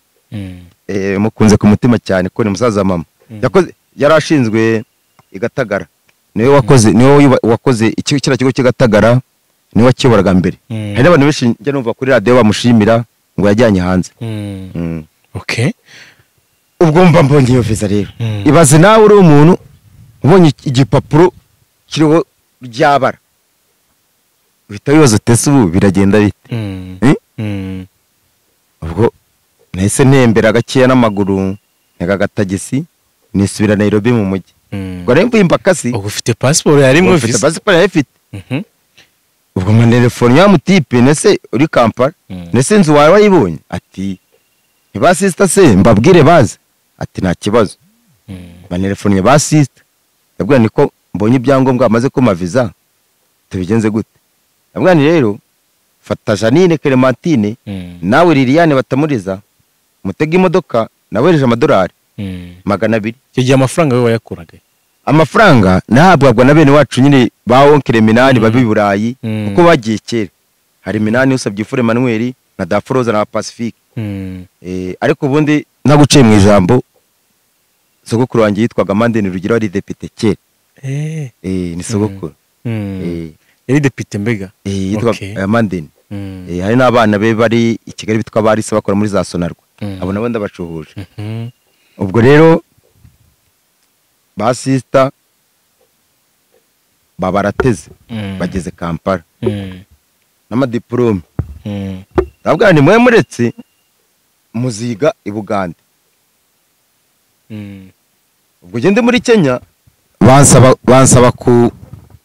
Mukunze ku mutima cyane ko ni musaza wa mama. Yakoze yarashinzwe igatagara. Niwe wakoze niwe wakoze kiriya kigo cy'Igatagara niwe wakiyoboraga mbere. Hari n'abantu benshi njya numva kuri radio bamushimira ngo yajyanye hanze. Okay. Ubwo mba mbonye iyo visa rero. Ibaze nawe uri umuntu ubonye igipapuro kiriho ryabara. Uhita wibaza uti ubu biragenda bite? Ubwo nahise ntembera gakeya n'amaguru ntega agatagisi nisubira Nairobi mu mujyi. Ubwo rero mvuye Imbakasi. Ubwo ufite passport yarimo visa. Ufite passport yarifite. Ubwo mpa telefone ya mutipe nese uri Kampala. Nese inzu wawe wayibonye? Ati ba sister se mbabwire baze. Ati nta kibazo. Mpa telefone ba sister. Ndabwira niko mbonye ibyangombwa amaze kuma visa tubigenze gute? Ndabwira ni rero fata Janine Clementine nawe Liliane Batamuriza mutega imodoka nawereje amadolari 200. Icyo gihe amafaranga we wayakuraga? Amafaranga nahabwabwa na bene wacu nyine ba onkere Minani babi Burayi kuko bagiye kera. Hari Minani usabye Ifure Emmanuel na Dafroza na Pacifique. Ariko ubundi naguciye mu ijambo, sogokuru wanjye yitwaga Mandeni Rugira wari depite kera. Ni sogokuru. Yari depite mbega? Yitwa Mandeni. Hari n'abana be bari i Kigali bitwa Barisa bakora muri za Sonarwa. Abo nabo ndabacuhuje. Ubwo rero ba sister babarateze bageze Kampala n'amadiplome. Ndabwira ni mwe muretse muziga i Bugande. Ubwo gende muri Kenya bansaba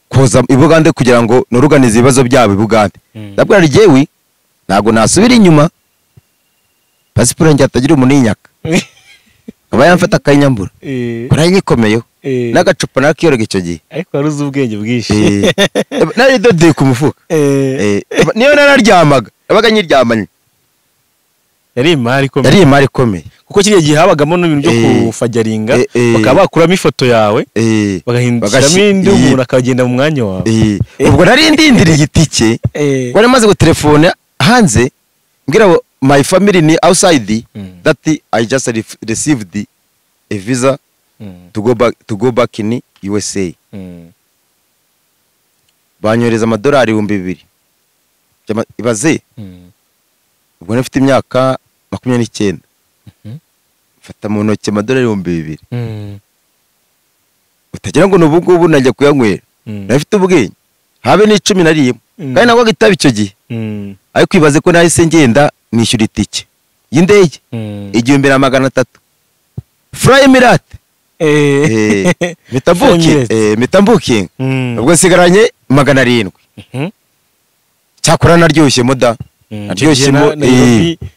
kuza i Bugande kugira ngo noruganize ibibazo byabo i Bugande. Ndabwira ni jewe ntago nasubira inyuma, pasiporo njye atagira umuntu yinyaka aba yamfata akayinyambura. Kurayikomeyeho n'agacupa nakiyoroga icyo gihe. Ariko wari uzi ubwenge bwinshi. Nari dodeye ku mufuka. Niyo nararyamaga nabaga nyiryamanye. Yari imari ikomeye. Yari imari ikomeye. Kuko kiriya gihe habagamo n'ibintu byo kufajaringa, bakaba bakuramo ifoto yawe bagahinduramo indi, umuntu akagenda mu mwanya wawe. Ubwo nari ndindiriye itike, wari maze gutelefona hanze mbwira my family ni outside that I just received a visa to go back in USA. Banyohereza amadolari 2000. Ibaze. Ubwo nafite imyaka 29. Mfata mu ntoki amadolari 2000. Utagira ngo n'ubu ngubu najya kuyanywera. Nafite ubwenge. Habe n'icumi nariyemo. Kandi nagwaga itabi icyo gihe. Ariko ibaze ko nahise ngenda nishyura itike y'indege 1300. Fly Emirates. Mitambuki. Ubwo nsigaranye 700. Cyakora naryoshye moda. Naryoshye mo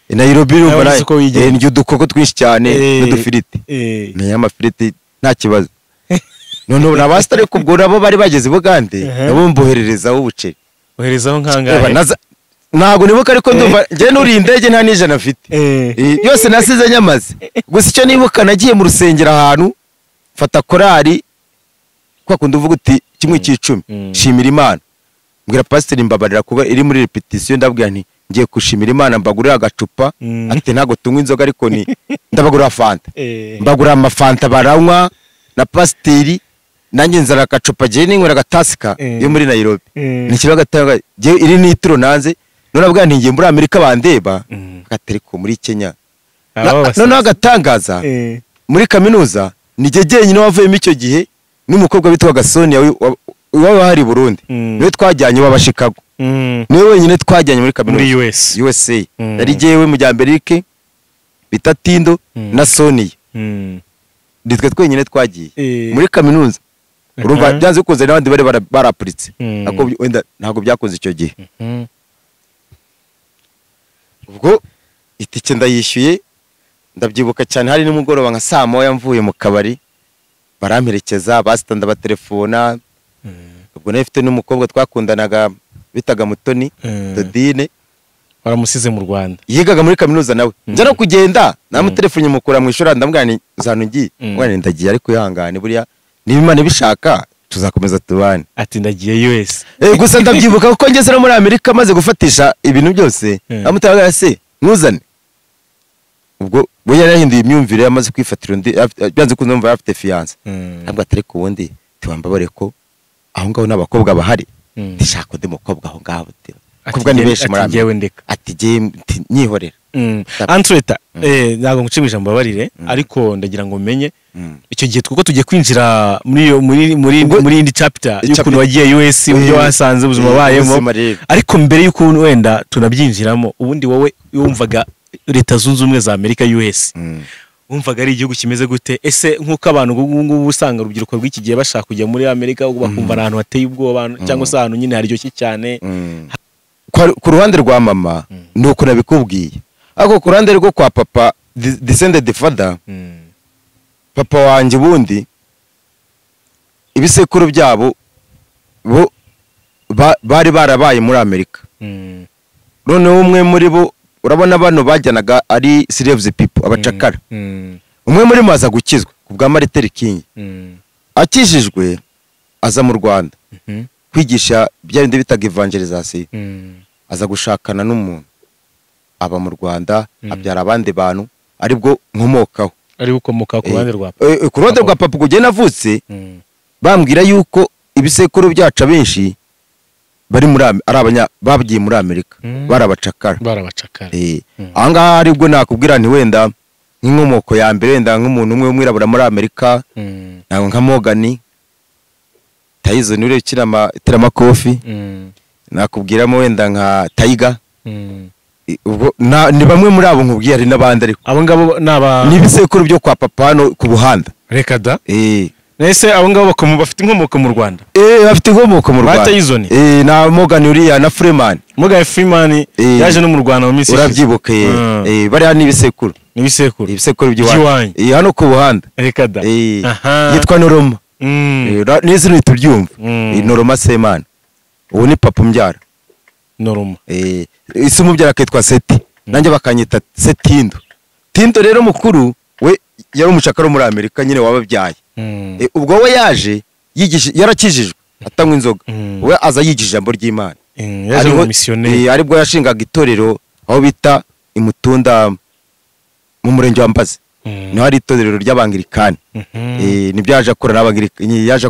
Nairobi urumva ndya udukoko twinshi cyane n'udufiriti. Menya amafiriti nta kibazo. None nabasta ariko ubwo nabo bari bageze i Bugande nabo mbohererezaho ubuceri. Oherezaho nkangahe? Ntago nibuka ariko ndumva nge nuri indege nta n'ijana afite. Yose nasize nyamaze. Gusa icyo nibuka nagiye mu rusengero ahantu mfata korari kwa kundi uvuga uti kimwe cy'icumi shimira Imana. Mbwira pasiteri mbabarira kuba iri muri repetition, ndabwira nti ngiye gushimira Imana mbagurira agacupa, ati ntago tunywa inzoga ariko ni ndabagurira fanta. Mbagurira amafanta baranywa na pasiteri, nanjye nzara agacupa je ninywera agatasika yo muri Nairobi. Nikiro gatanga je iri nitiro nanze. None abwa nti ngiye muri Amerika bandeba agatereko muri Kenya. None agatangaza muri kaminuza nige jenyine wavuyemo icyo gihe n'umukobwa witwaga Sonia waba hari Burundi. Niwe twajyanye waba Chicago. Niwe wenyine twajyanye muri kaminuza muri USA. Yari jewe mujyambere Eric Bitatindo na Sonia. Nitwe twenyine twagiye muri kaminuza. Urumva byanze kuze n'abandi bari barapuritse. Ako wenda ntago byakoze icyo gihe. Ubwo itike ndayishyuye ndabyibuka cyane, hari nimugoroba nka saa moya mvuye mu kabari baramperekeza basita ndabatelefona. Ubwo nari n'umukobwa twakundanaga bitaga Mutoni Dodine, baramusize mu Rwanda, yigaga muri kaminuza nawe. Njya no kugenda namutelefone mukura mu ishuri ndamubwira nti zanu ngiye, mwana ndagiye ariko ihangane buriya niba Imana ibishaka tuzakomeza tubane. Ati ndagiye US. Gusa ndabyibuka kuko ngeze no muri Amerika maze gufatisha ibintu byose amutanga se ntuzane. Ubwo we yarahinduye imyumvire yamaze kwifatira undi byanze kunzumva afite fiance. Ntabwo atari ku wundi tiwambabare ko aho ngaho n'abakobwa bahari. Ndishaka undi mukobwa aho ngaho. Kubwa ni benshi muri Amerika. Ati je nyihorera. Antreta ntabwo ngucima ijambo babarire ariko ndagira ngo menye icyo gihe twuko tugiye kwinjira muri muri muri muri indi chapter y'ukuntu wagiye US uburyo wasanze ubuzima bayemo, ariko mbere y'ukuntu wenda tunabyinjiramo, ubundi wowe wumvaga Leta Zunze Ubumwe za Amerika US wumvaga ari igihugu kimeze gute? Ese nkuko abantu ngubu usanga urubyiruko rw'iki gihe bashaka kujya muri Amerika bakumva ahantu hateye ubwoba cyangwa se ahantu nyine haryoshye cyane. Ku ruhande rwa mama nuko nabikubwiye, ariko ku ruhande rwo kwa papa descended father, papa wanjye ubundi Ibisekuru byabo bo bari barabaye muri Amerika. Noneho umwe muri bo, urabona bano bajyanaga ari slaves people, abacakara. Umwe muri bo aza gukizwa ku bwa Martin King. Akijijwe aza mu Rwanda kwigisha bya bindi bitaga evangelization. Aza gushakana n'umuntu aba mu Rwanda, abyara abandi bantu, aribwo nkomokaho. Ari ukomoka ku ruhande rwa papa. Ku ruhande rwa papa ubwo navutse bambwira yuko ibisekuru byacu abenshi bari muri ari abanya bagiye muri Amerika, barabacakara. Barabacakara. Aha ngaha aribwo nakubwira nti wenda nk'inkomoko ya mbere, wenda nk'umuntu umwe w'umwirabura muri Amerika, ntabwo nka Morgan Tyson uri ukina iteramakofi, nakubwiramo wenda nka Tiger. Ubwo ni bamwe muri abo nkubwiye, hari n'abandi ariko abo ngabo naba ni ibisekuru byo kwa papa hano ku Buhanda. Reka da. Nese abo ngabo bafite inkomoko mu Rwanda? Bafite inkomoko mu Rwanda. Tyson. Na Morgan uriya na Freeman. Morgan Freeman yaje no mu Rwanda mu minsi ishize. Urabyibuka. Bariya ni ibisekuru. Ni ibisekuru. Ibisekuru by'iwanyu. Hano ku Buhanda. Reka da. Yitwa Noroma. N'izina turyumva. Noroma Semana. Ubu ni papa umbyara. Noroma. Isi umubyara akitwa Seti. Nanjye bakanyita Setindo. Tindo rero mukuru we yari umucakara muri Amerika nyine wababyaye. Ubwo we yaje yigisha, yarakijijwe atanywa inzoga. We aza yigisha ijambo ry'Imana. Yaje mu missionnaire. Aribwo yashingaga itorero aho bita Imutunda mu murenge wa Mbazi. Niho hari itorero ry'Abangirikani. Nibyo yaje akora n'Abangirikani, yaje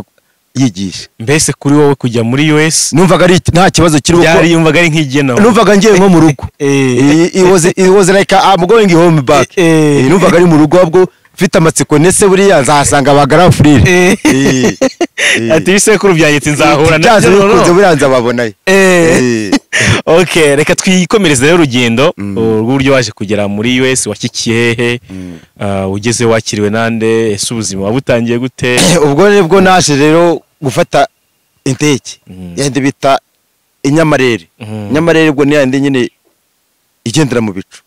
yigisha. Mbese kuri wowe kujya muri US numvaga ari nta kibazo kiri uko byari, yumvaga ari nk'igena. Numvaga ngiye nko mu rugo. It was like I'm going home back. Numvaga ari mu rugo ahubwo mfite amatsiko, nese buriya nzahasanga abagara frire. Ati ibisekuru byanjye nzahura nabyo bikunze buriya nzababonayo. Okay, reka twikomereze rero urugendo rw'uburyo waje kugera muri US, washyikiye hehe, ugeze wakiriwe nande, ese ubuzima wabutangiye gute? Ubwo nibwo naje rero gufata indege yandi bita Inyamarere. Inyamarere ubwo ni yandi nyine igendera mu bicu.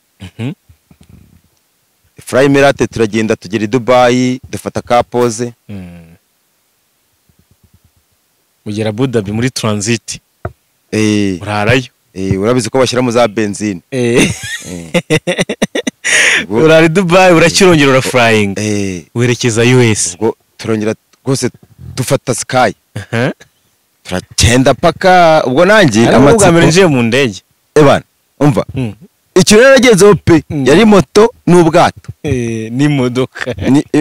Fly Emirate turagenda tugera i Dubai, dufata ka pause. Mugera Abu Dhabi muri transit. Urarayo. Urabizi ko bashyira mu za benzine. Urari Dubai urakirongera ura flying. Werekeza US. Ubwo turongera rwose dufata Sky. Turagenda paka ubwo nanjye amatsiko mbere ngiye mu ndege. Ebana umva. Icyo rero nagenzeho pe yari moto n'ubwato. N'imodoka.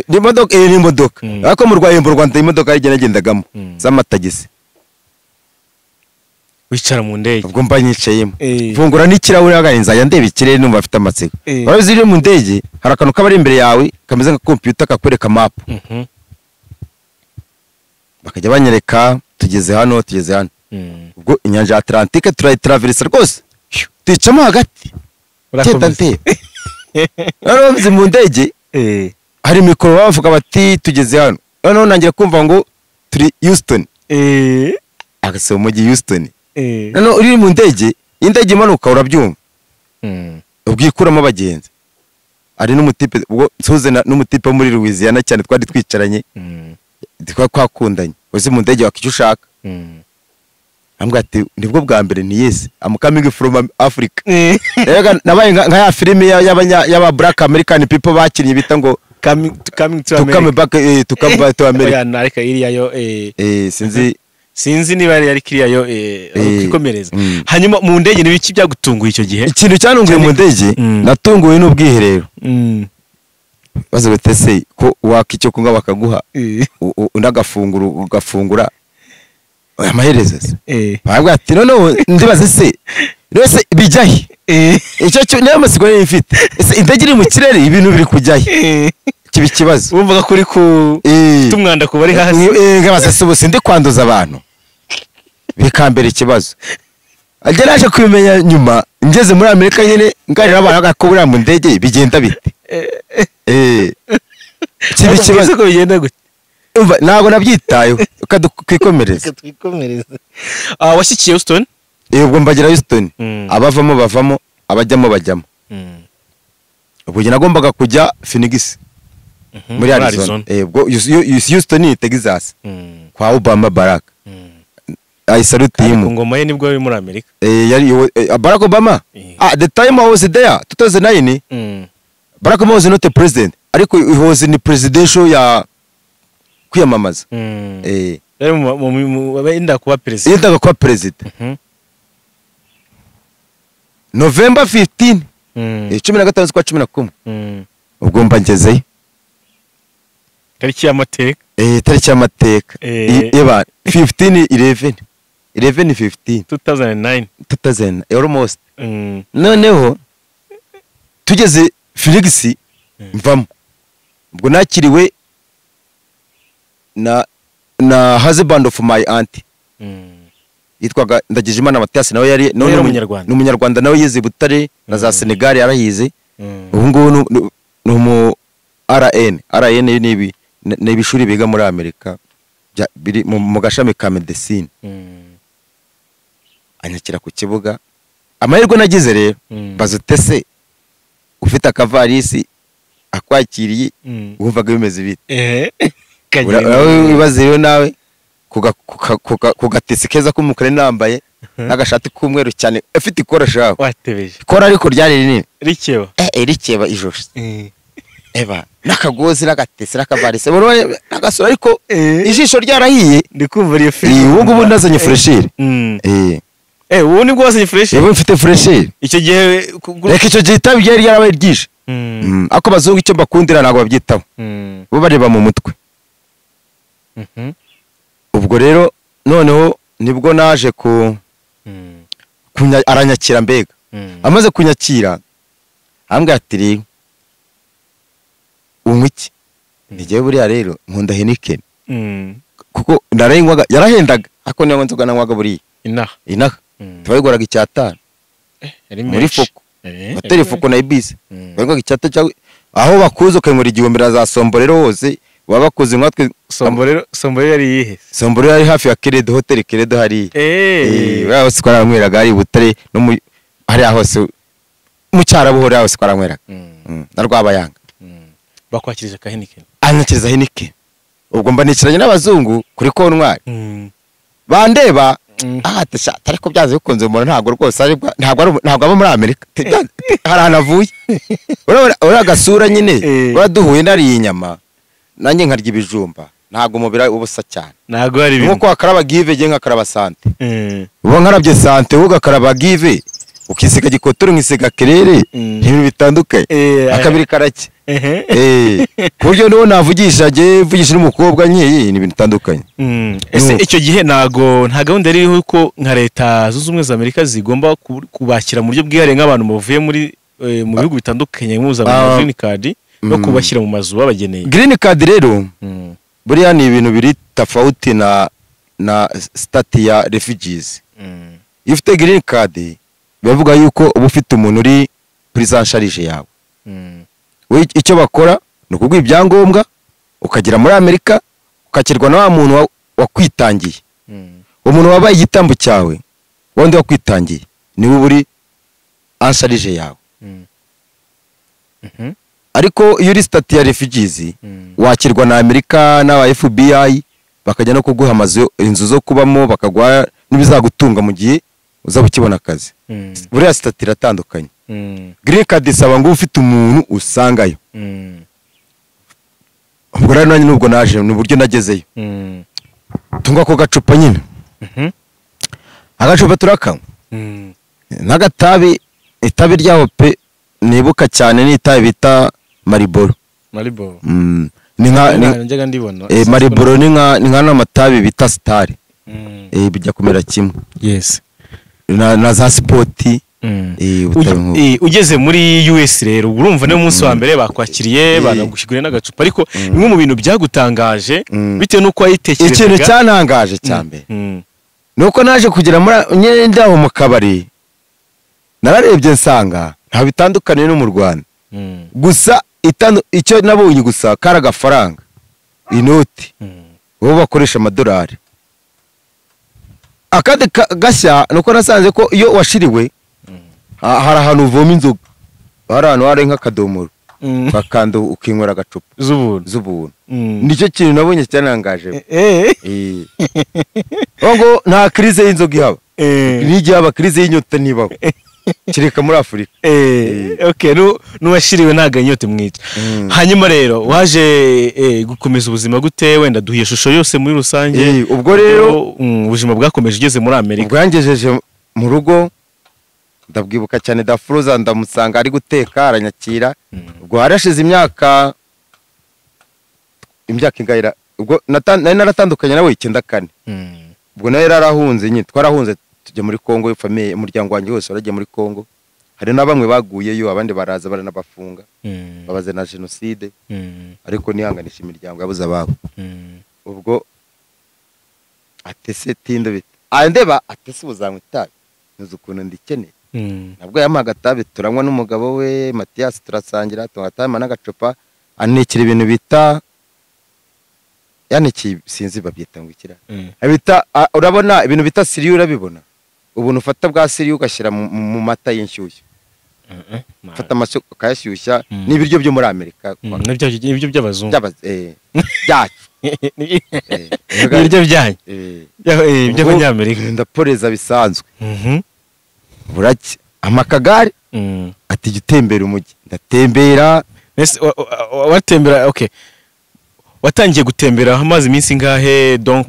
N'imodoka n'imodoka. Ariko mu Rwanda imodoka yagendagamo z'amatagisi. Wicara mu ndege. Ubwo mba nyicayemo. Mfungura n'ikirahure hagaye nzajya ndeba ikirere numva afite amatsiko. Urabizi uri mu ndege hari akantu kaba ari imbere yawe kameze nka computer kakwereka map. Bakajya banyereka tugeze hano tugeze hano. Ubwo inyanja ya Atlantique turayitraversa rwose. Twicamo hagati. Urakomeza. None mu ndege hari mikoro bavuga bati tugeze hano. Noneho nangira kumva ngo turi Houston. Agase umujyi Houston. None uri mu ndege, indege imanuka urabyumva. Ubwikuramo abagenzi. Ari n'umutipe ubwo nsuze n'umutipe muri Louisiana cyane twari twicaranye. Twakundanye. Uzi mu ndege wakicyo ushaka. Ambwa ati nibwo bwa mbere ni yes, I'm coming from Africa. Rega nabaye nka ya filime y'aba Black American people bakinnye bita ngo coming to America. To come back to come back to America. Oya nareka iriya yo sinzi niba yari kiriya yo kwikomereza. Hanyuma mu ndege ni biki byagutunguye icyo gihe? Ikintu cyanunguye mu ndege natunguwe n'ubwiherero. Baze batese ko waka icyo kunywa bakaguha unagafungura ugafungura amaherezo se. Babwa ati noneho ndibaze se rwose bijyahe? Icyo cyo niyo amatsiko nari mfite. Ese indege iri mu kirere ibintu biri kujyahe? Kiba ikibazo. Wumvaga kuri ku tumwanda ku bari hasi. Ngabaza se ubu sindi kwanduza abantu. Bikambera ikibazo. Ajya naje kubimenya nyuma ngeze muri Amerika nyine ngarira abantu ko buriya mu ndege bigenda bite. Kiba ikibazo ko bigenda gute? Umva ntago nabyitayeho ukadukikomereza. Washyikiye Houston? Ubwo mbagera Houston. Abavamo bavamo, abajyamo bajyamo. Ubwo nagombaga kujya Phoenix. Muri Arizona. Ubwo Houston ni Texas. Kwa Obama Barack. I salute him. Ku ngoma ye nibwo yari muri Amerika. Yari Barack Obama. The time I was there 2009. Barack Obama was not a president. Ariko he was in the presidential ya kwiyamamaza. Yari mu yenda kuba president. Yendaga kuba president. November 15. 15 z'ukwa 11. Ubwo mba ngezeyo. Tariki y'amateka. Tariki y'amateka. Eba 15 11 11 15 2009 2000 almost. Noneho tugeze Felix mvamo. Ubwo nakiriwe na husband of my aunt. Yitwaga Ndagijimana Mathias, nawe yari n'umunyarwanda. N'umunyarwanda nawe yize Butare na za Senegal yarahize. Ubu ngubu ni umu RN. RN ni ibishuri biga muri Amerika biri mu gashami ka medicine. Anyakira ku kibuga. Amahirwe nagize rero bazutese ufite akavarisi akwakiriye wumvaga bimeze bite. Wibaze rero nawe ku gatesi keza k'umukara nambaye n'agashati k'umweru cyane afite ikora shaho watebeje ikora ariko ryari rinini rikeba rikeba ijosi eba n'akagozi n'agatesi n'akavarisi n'agasura ariko ijisho ryarahiye. Ndi kumva iyo filime ubu ngubu nazanye freshire. Ubu nibwo wazanye freshire? Ubu mfite freshire. Icyo gihe reka icyo gihe itabi ryari ryarabaye ryinshi. Ako bazungu icyo mbakundira ntabwo babyitaho, bo bareba mu mutwe. Ubwo rero noneho nibwo naje ku aranyakira mbega. Amaze kunyakira ambwira ati rero unywa iki? Ngiye buriya rero nkunda Heineken. Kuko narayinywaga yarahendaga ariko niyo nzoga nanywaga buriya inaha twayiguraga 5 muri Foko. Hoteli Foko na Ibis bayiguraga 5 aho bakuze ukayinywera 1000 za Sombo rero hose baba bakuze nkatwe. Sombo yari yihe? Sombo yari hafi ya Keredo, Hotel Keredo hari. Hose twaranyweraga ari Butare no mu hariya hose mu Cyarabuhore hose twaranyweraga. Na Rwabayanga. Bakwakirije ka Heineken. Anyakiriza Heineken. Ubwo mba nicaranye n'abazungu kuri kontwari. Bandeba ariko byaze bikunze umuntu ntabwo rwose ari ntabwo aba muri Amerika. Hari ahantu avuye. Urabona agasura nyine uraduhuye nariye inyama. Nanjye nkarya ibijumba ntabwo umubiri ubusa cyane. Ntabwo ari bimwe. Nkuko wakaraba give je nkakaraba sante. Uba nkarabye sante wowe ugakaraba give ukisiga gikotoro nkisiga kerere ibintu bitandukanye. Akabiri karake. Ku buryo niwo navugisha je mvugisha n'umukobwa nkeye ni ibintu bitandukanye. Ese icyo gihe ntago nta gahunda yari iriho ko nka leta zunze ubumwe za Amerika zigomba kubakira mu buryo bwihariye nk'abantu bavuye muri mu bihugu bitandukanye mpuzamahanga green card no kubashyira mu mazu babageneye? Green card rero buriya ni ibintu biri tofauti na stati ya refugees. Iyo ufite green card bivuga yuko uba ufite umuntu uri prise en charge yawe. Icyo bakora ni ukuguha ibyangombwa ukagera muri Amerika ukakirwa na wa muntu wakwitangiye. Umuntu wabaye igitambo cyawe wundi wakwitangiye niwe uri en charge yawe. Ariko iyo uri stati ya refugees wakirwa na Amerika n'aba FBI bakajya no kuguha amazu inzu zo kubamo bakaguha n'ibizagutunga mu gihe uzaba ukibona akazi. Buriya stati iratandukanye. Green card isaba ngo ufite umuntu usangayo. Ubwo rero nanjye nubwo naje ni uburyo nagezeyo. Tunga ko gacupa nyine. Agacupa turakanywa. N'agatabi itabi ryaho pe nibuka cyane ni itabi bita Marlboro. Marlboro. Ni nka njyaga ndibona. Marlboro ni nka n'amatabi bita Star. Bijya kumera kimwe. Yes. Na za Sport. Ugeze muri US rero urumva niyo munsi wa mbere bakwakiriye banagushyiguriye n'agacupa, ariko bimwe mu bintu byagutangaje bitewe n'uko wayitekerezaga. Ikintu cyantangaje cya mbere nuko naje kugera muri nyine aho mu kabari nararebye nsanga nta bitandukaniye no mu Rwanda. Gusa icyo nabonye gusa kari agafaranga inoti bo bakoresha amadolari. Akandi gashya nuko nasanze ko iyo washiriwe hari ahantu uvoma inzoga, hari ahantu hari nk'akadomoro Bakanda ukinywera agacupa z'ubuntu. Z'ubuntu. Nicyo kintu nabonye cyanangaje. Ngo nta crise y'inzoga ihaba. N'igihe haba crise y'inyota ntibaho. Kireka muri Afurika. Okay, nuwashiriwe ntago inyota imwica. Hanyuma rero waje gukomeza ubuzima gute, wenda duhiye ishusho yose muri rusange. Ubwo rero ubuzima bwakomeje ugeze muri Amerika. Ubwo yangejeje mu rugo ndabwibuka cyane Dafuruza ndamusanga ari guteka aranyakira. Ubwo harashize imyaka ingayira ubwo nari naratandukanye nawe 94. Ubwo nawe yarahunze nyine twarahunze tujya muri Kongo, famille umuryango wanjye wose waragiye muri Kongo. Hari na bamwe baguyeyo abandi baraza baranabafunga. Babaze na genocide. Ariko nihanganisha imiryango yabuze ababo. Ubwo atese tindo bita. Andeba atese ubuzanywa itabi. Nzi ukuntu ndikeneye. Nabwo yampaga itabi turanywa n'umugabo we Mathias turasangira tugatama n'agacupa anekira ibintu bita yaneki sinzi babyita ngo ikira. Abita urabona ibintu bita siriyu urabibona. Ubuntu ufata bwa siriyu ugashyira mu mata y'inshyushyu. Fata amase ukayashyushya n'ibiryo byo muri Amerika. N'ibyo by'abazungu. Byacu. Ibiryo byanyu. By'abanyamerika. Ndaporeza bisanzwe. Buraki amakagari ati gitembera umujyi. Ndatembera. Watembera okay. Watangiye gutembera amazi iminsi ingahe donc?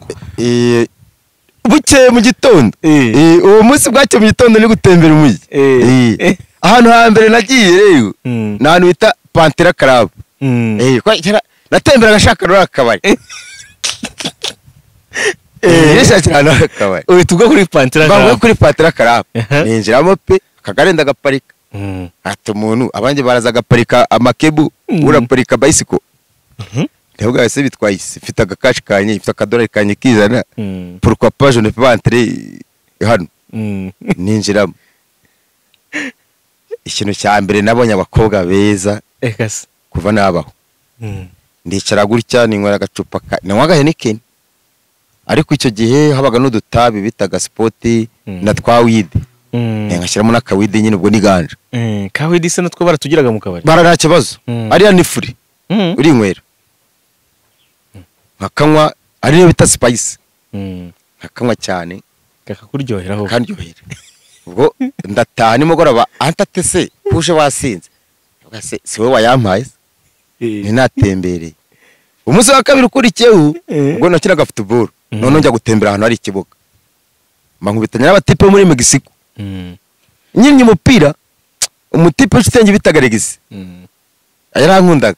Bukeye mu gitondo. Uwo munsi bwacye mu gitondo ni gutembera umujyi. Ahantu hambere nagiye rero ni ahantu bita Pantera Club. Natemberaga nshaka rura akabari. Nshakira ahantu akabari. Uhita ugwa kuri Pantera Club. Ngwa kuri Pantera Club. Ninjiramo pe akagare ndagaparika. Ati umuntu abandi baraza agaparika amakebu uraparika bicycle. Ndavuga se bitwaye ifite agakashi kanye ifite akadolari kanye kizana. Pourquoi pas je ne peux pas entrer hano. Ninjiramo. Ikintu cya mbere nabonye abakobwa beza kuva nabaho. Ndicara gutya ninywera agacupa nanywaga Heineken. Ariko icyo gihe habaga n'udutabi bitaga sport na twa weed. Ngashyiramo n'akawidi nyine ubwo niganje. Kawidi se natwo baratugiraga mu kabari. Bara nta kibazo. Ariya ni free. Urinywera. Nkakanywa ariyo bita spice. Nkakanywa cyane kakakuryoheraho. Kandyohera. Ubwo ndataha nimugoroba antatese kuje wasinze. Ugase si wowe wayampaye. Ni natembereye. Umunsi wa kabiri ukurikiyeho ubwo nakinaga football. None njya gutembera ahantu hari ikibuga. Mbankubitanya n'abatipe muri Mexico. Nyinyi umupira umutipe nshuti bitaga Regis. Yarankundaga.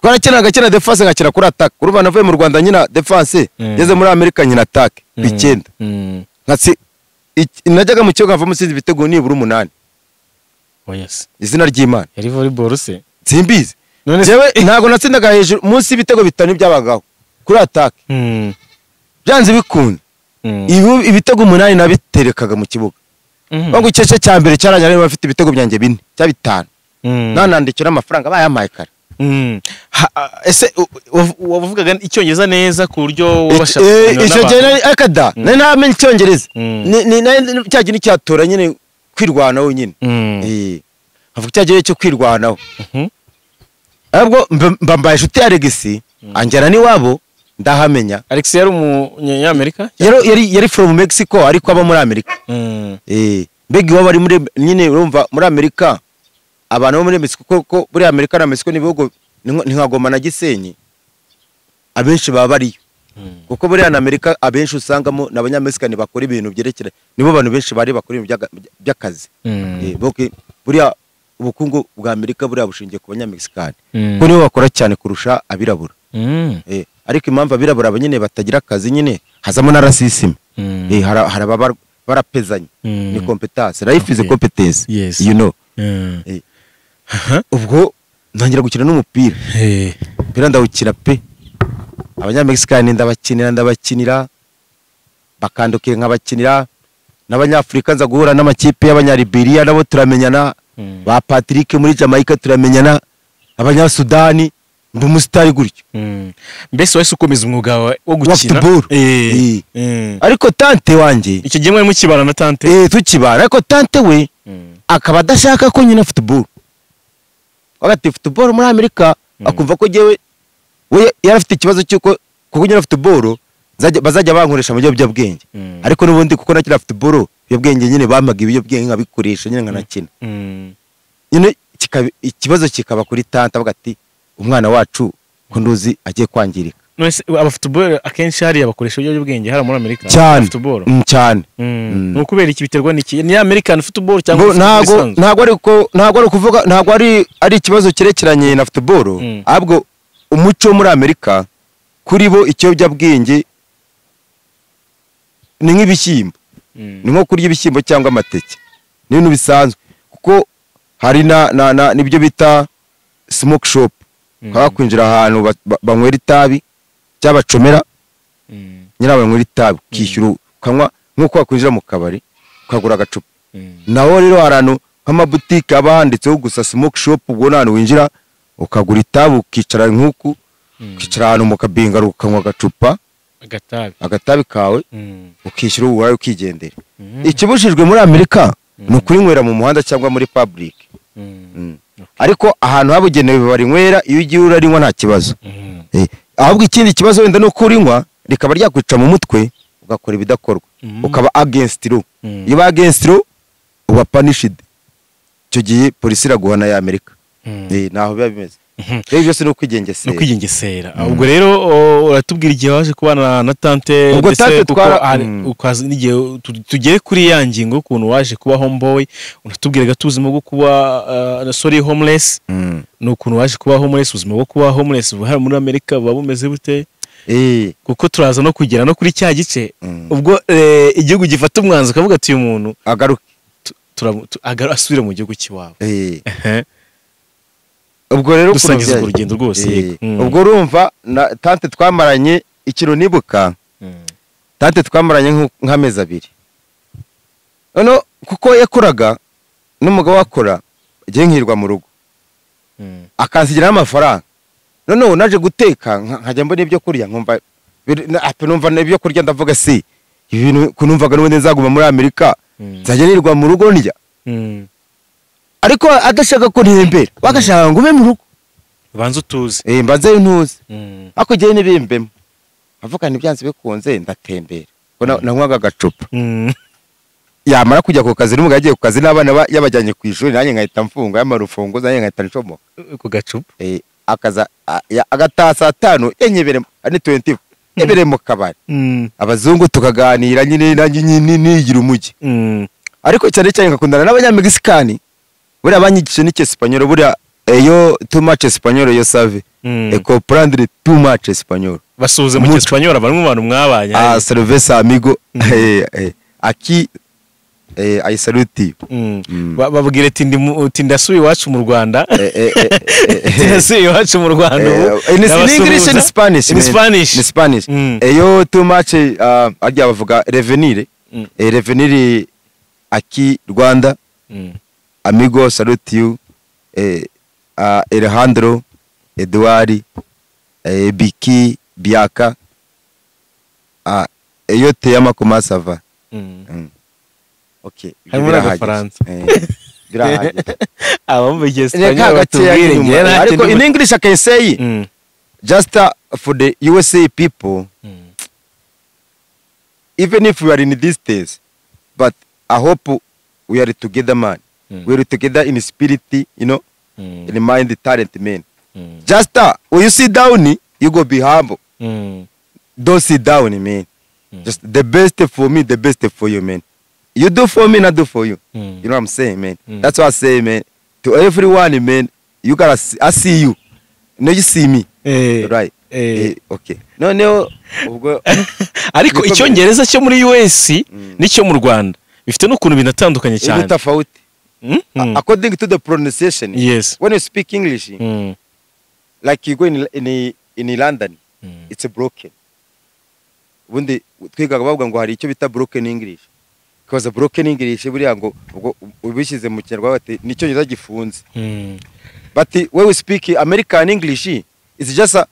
Twarakinaga kina defense ngakina kuri attack. Urumva navuye mu Rwanda nyina defense, ngeze muri Amerika nyina attack ku 9. Nkatsi najyaga mu kibuga mvamo sinzi ibitego nibura 8. Oh yes. Izina ry'Imana. Yari volleyball se? Simbizi. Jewe ntago natsindaga hejuru munsi ibitego 5 byabagaho kuri attack. Byanze bikunda. Ibitego 8 nabiterekaga mu kibuga. Ngo icece cya mbere cyaranya bafite ibitego byanjye 4 cya 5. Nanandikira amafaranga bayampaye kare. Ese wavugaga icyongereza neza ku buryo wabasha icyo gihe akada nari namenye icyongereza ni cya gihe cyatora nyine kwirwanaho nyine. Avuga cya gihe cyo kwirwanaho. Ahubwo mbambaye inshuti ya Alex anjyana niwabo ndahamenya. Alex yari umunyamerika? Yari from Mexico ariko aba muri Amerika. Mbega iwabo ari muri nyine urumva muri Amerika abantu bo muri Mexico koko muri Amerika na Mexico nibihugu ni nka Goma na Gisenyi abenshi baba bariyo. Kuko buri na Amerika abenshi usangamo n'abanyamexican bakora ibintu byerekera nibo bantu benshi bari bakora ibintu by'akazi. Buriya ubukungu bwa Amerika buriya bushingiye ku banyamexican. Kuko nibo bakora cyane kurusha abirabura. Ariko impamvu abirabura nyine batagira akazi nyine hazamo na racism. Haraba barapezanye. Ni competence. Life is a competence. You know. Ubwo ntangira gukina n'umupira. Umupira ndawukina pe. Abanyamexican ndabakinira bakandukiye nkabakinira n'abanyafrika nza guhura n'amakipe y'abanyaliberia nabo turamenyana, ba Patrick muri Jamaica turamenyana, abanyasudani ndi umusitari gutyo. Mbese wese ukomeza umwuga wo gukina. Ariko tante wanjye icyo gihe mwari mukibana na tante? Tukibana ariko tante we akaba adashaka ko nyina football. Ati football muri Amerika, akumva ko jewe we yari afite ikibazo cy'uko kuko nyine football bazajya bankoresha mu biyobyabwenge. Ariko n'ubundi kuko nakina football, ibiyobyabwenge nyine bampaga ibiyobyabwenge nkabikoresha nyine nkanakina. Nyine ikibazo kikaba kuri tante, avuga ati umwana wacu ko nduzi agiye kwangirika. None se aba football akenshi hariya bakoresha ibiyobyabwenge hariya muri Amerika? Cyane. Football. Cyane. Ni ukubera iki? Biterwa n'iki? Ni American football cyangwa Ngo football ntago isanzwe? Ntago ari ko, ntago ari ukuvuga, ntago ari ikibazo cyerekeranye na football, ahubwo umuco wo muri Amerika, kuri bo ikiyobyabwenge ni nk'ibishyimbo, ni nko kurya ibishyimbo cyangwa amateke, ni ibintu bisanzwe, kuko hari na nibyo bita smoke shop, ukaba wakwinjira ahantu banywera itabi cyangwa bacomera, nyine banywera itabi, ukishyura ukanywa, nk'uko wakwinjira mu kabari ukagura agacupa. Naho rero hari ahantu nk'amabutike aba handitseho gusa smoke shop, ubwo ni ahantu winjira ukagura itabi, ukicara nk'uku, ukicara ahantu mu kabingaro, ukanywa agacupa, agatabi, agatabi kawe, ukishyura uburayi ukigendera. Ikibujijwe muri Amerika ni ukurinywera mu muhanda cyangwa muri public. Ariko ahantu habugenewe barinywera, iyo ugiye urarinywa nta kibazo. Ahubwo ikindi kibazo wenda ni uko urinywa rikaba ryakwica mu mutwe, ugakora ibidakorwa, ukaba against law. Iyo uba against law uba punished, icyo gihe polisi iraguhana ya Amerika. Naho biba bimeze. Rero byose ni ukwigengesera. Ni ukwigengesera. Ubwo rero uratubwira igihe waje kubana na tante, Ubwo ndetse tante kuko ukaza n'igihe tugere kuri ya ngingo y'ukuntu waje kuba homeboy, unatubwira gato ubuzima bwo kuba sorry, homeless. Ni ukuntu waje kuba homeless, ubuzima bwo kuba homeless buhari muri Amerika buba bumeze bute? Kuko turaza no kugera no kuri cya gice ubwo igihugu gifata umwanzuro ukavuga ati uyu muntu agaruke, asubire mu gihugu cy'iwabo. Ubwo rero ukuntu Dusangiza urwo rugendo rwose, yego. Ubwo urumva na tante twamaranye, ikintu nibuka, tante twamaranye nk'amezi 2. Noneho kuko yakoraga n'umugabo akora, njye nkirwa mu rugo, akansigira n'amafaranga. Noneho naje guteka, nkajya mbona ibyo kurya, nkumva numva ibyo kurya, ndavuga si ibi bintu ko numvaga n'ubundi nzaguma muri Amerika, nzajya nirwa mu rugo ndya. Ariko adashaka ko ntembera, bagashaka ngo ube mu rugo, banze utuze. Mbanze ntuze. Ariko njyewe ntibimbemo, avuga ntibyanze bikunze ndatembera, ko nanywaga agacupa. Yamara kujya ku kazi, n'umugabo yagiye ku kazi n'abana yabajyanye ku ishuri, nanjye nkahita mfunga, yamara urufunguzo nanjye nkahita ncomoka ku gacupa. Akaza agataha saa 5, yenyebere ni 20, yebereye mu kabari, abazungu tukaganira nyine, nanjye nyine nigira umujyi. Ariko cyane cyane ngakundana n'abanyamegisikani, buriya banyigishije n'icyesipanyolo, buriya iyo too much espagnol yo save et comprendre too much espagnol. Basuhuze mu Muco. Cyesipanyol, bamwe mu bantu mwabanye. Ah, cerveza amigo, aquí, I salute you. Babwire ati uti ndasubiye iwacu mu Rwanda. Ati ndasubiye iwacu mu Rwanda ubu. In English and Ndabasuhuza. Spanish. In Man. Spanish. In Spanish. Yo too much, arya bavuga revenir. Revenir aquí Rwanda, amigo salute you, Alejandro, Eduard, Biki, Biaka, yo te llamo como ça va. Okay, Harimo birahagije. n'Agafaransa. Birahagije. Abumva Reka Icyesipanyol gakeya batubwire, inyuma. njyewe ntacyo Ariko in ndimo. English I can say, just for the USA people, even if we are in distance, but I hope we are together, man. We are together in spirit, in mind, talent, man. Just when you sit down, you go be humble. Don't sit down, man. Just the best for me, the best for you, man. You do for me, I do for you. You know what I'm saying, man? That's what I say, man. To everyone, man, you gotta see, I see you. No, you see me. Right. Okay. Noneho ubwo Ariko Niko Icyongereza cyo muri US n'icyo mu Rwanda bifite n'ukuntu binatandukanye cyane. Tofauti. According to the pronunciation. When you speak English, like you go in London, it's a broken. Ubundi twigaga bavuga ngo hari icyo bita broken English. Because broken English buriya ngo ubwo ubishyize mu Kinyarwanda bati ni Icyongereza gifunze. But when we speak American English, it's just a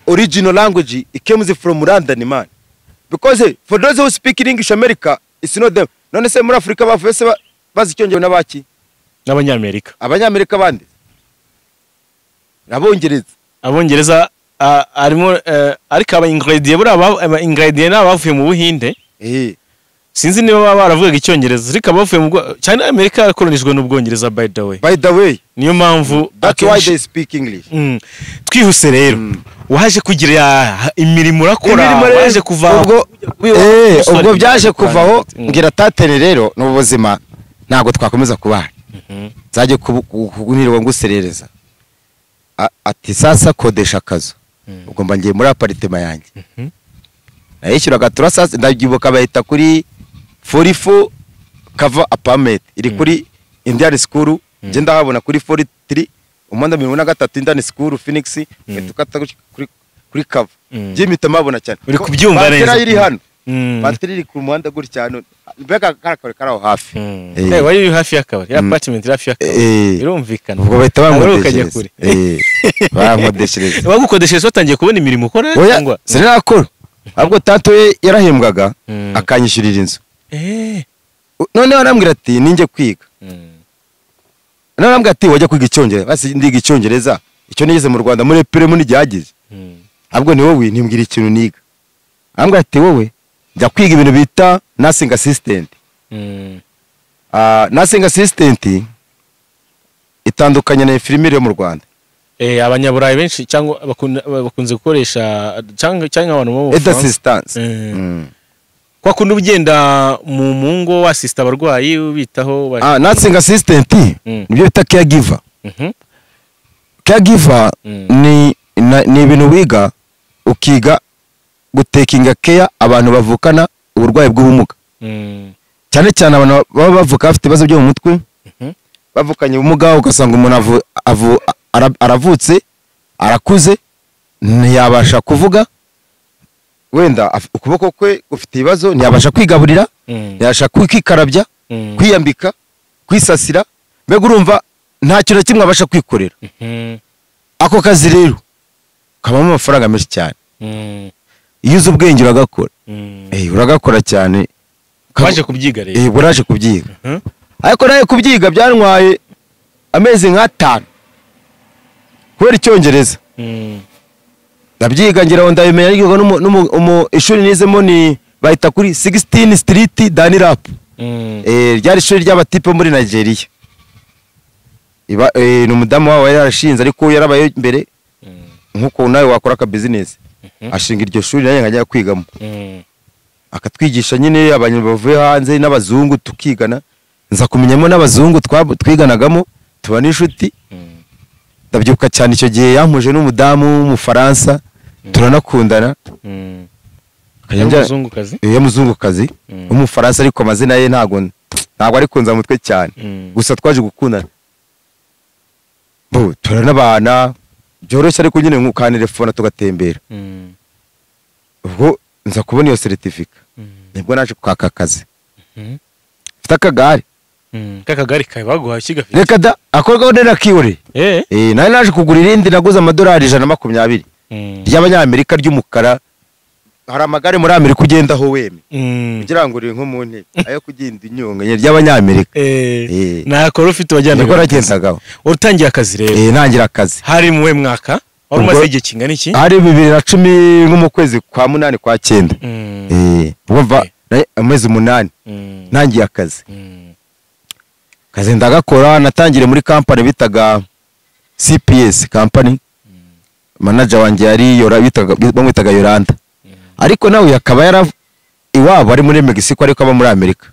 original language. It comes from London, man. Because for those who speak English America, it's not them. None se muri Afrika bavuye se bazi Icyongereza n'abaki? N'Abanyamerika. Abanyamerika bandi. Abongereza arimo ariko aba ingredient buriya aba ingredient n'abavuye mu Buhinde. Sinzi niba baba baravugaga icyongereza ariko abavuye mu cyane Amerika yakolonijwe n'Ubwongereza by the way. By the way. Niyo mpamvu that's why they speak English. Twihuse rero. Waje kugira imirimo urakora, waje kuva ubwo ubwo byaje kuvaho ngira tatene rero no buzima ntago twakomeza kubana. Nzajye kugunirwa nguserereza. Ati sasa kodesha akazu. Ubwo mba ngiye muri apartment yanjye. Nayishyuraga turasasa ndabyibuka bahita kuri 44 cover apartment iri kuri Indian School nje ndahabona kuri 43 umuhanda 43 Indian School Phoenix tukata kuri cover nje mpita mabona cyane uri kubyumva neza iri hano batiri iri ku muhanda gutya hano mbega karakare karaho hafi wari hafi y'akabari ya apartment iri hafi y'akabari irumvikana ubwo bahita bankodeshereza bankodeshereza bagukodeshereza watangiye kubona imirimo ukora cyangwa sinakora ahubwo tato ye yarahembwaga akanyishyurira inzu. Noneho arambwira ati ninjye kwiga. Noneho arambwira ati wajya kwiga icyongereza basi ndiga icyongereza icyo nigeze mu Rwanda muri premu nigihagije. Ahubwo ni wowe ntimbwira ikintu niga. Arambwira ati wowe njya kwiga ibintu bita nursing assistant. Nursing assistant itandukanye na infirmiere yo mu Rwanda. Abanyaburayi benshi cyangwa bakunze gukoresha cyangwa abantu bo mu Faransa assistance. Kwa kundi ugenda mu mungo wasista abarwayi ubitaho. Nursing assistant nibyo bita caregiver. Caregiver ni ibintu wiga ukiga gutekinga care abantu bavukana uburwayi bw'ubumuga. Cyane cyane abantu baba bavuka bafite ibibazo byo mu mutwe. Bavukanye ubumuga ugasanga umuntu aravutse arakuze ntiyabasha kuvuga wenda ukuboko kwe gufite ibibazo ntiyabasha kwigaburira ntiyabasha kwikarabya kwiyambika kwisasira mbega urumva nta kintu kimwe abasha kwikorera. Ako kazi rero kabamo amafaranga menshi cyane. Iyo uzi ubwenge uragakora. Uragakora cyane. Waje kubyiga rero. Uraje kubyiga. Ariko nawe kubyiga byantwaye amezi nk'atanu kubera icyongereza. Ndabyiga ngira ngo ndabimenya ariko ishuri nizemo ni bahita kuri 16 Street Danirap. Ryari ishuri ry'abatipe muri Nigeria. Ni umudamu wabo yari yarashinze ariko yarabaye imbere nkuko nawe wakora ka business. Ashinga iryo shuri naye nkajya kwigamo. Akatwigisha nyine abantu bavuye hanze n'abazungu tukigana. Nza kumenyamo n'abazungu twiganagamo tuba n'inshuti. Ndabyuka cyane icyo gihe yampuje n'umudamu w'umufaransa turanakundana. Y'umuzungukazi w'umufaransa ariko amazina ye ntago ari kunza mutwe cyane. Gusa twaje gukundana. Bo turanabana byoroshye ariko nyine nkukanirefona tugatembera. Ubwo nza kubona iyo certificate. Nibwo naje kwaka akazi. Mfite akagare. Kakagari kawe baguhaye kigafite. Reka da akorwa ndera kiore. Nari naje kugura irindi naguze amadolari 120 ry'abanyamerika ry'umukara. Hari amagare muri Amerika ugenda aho weme. Kugira ngo uri nko mu ntebe ayo kugenda inyonga ry'abanyamerika. Nakora ufite wajyana. Niko nagendagaho. Urutangiye akazi rero. Ntangira akazi. Hari mu we mwaka wari umaze igihe kingana iki? Hari 2010 nko mu kwezi kwa 8 kwa 9. Ubwo amezi 8 ntangiye akazi. Kazi ndagakora natangire muri company bitaga CPS company. Manager wanjye yari bamwitaga Yolanda. Ariko nawe yakaba yara iwabo ari muri Mexico ariko aba muri Amerika.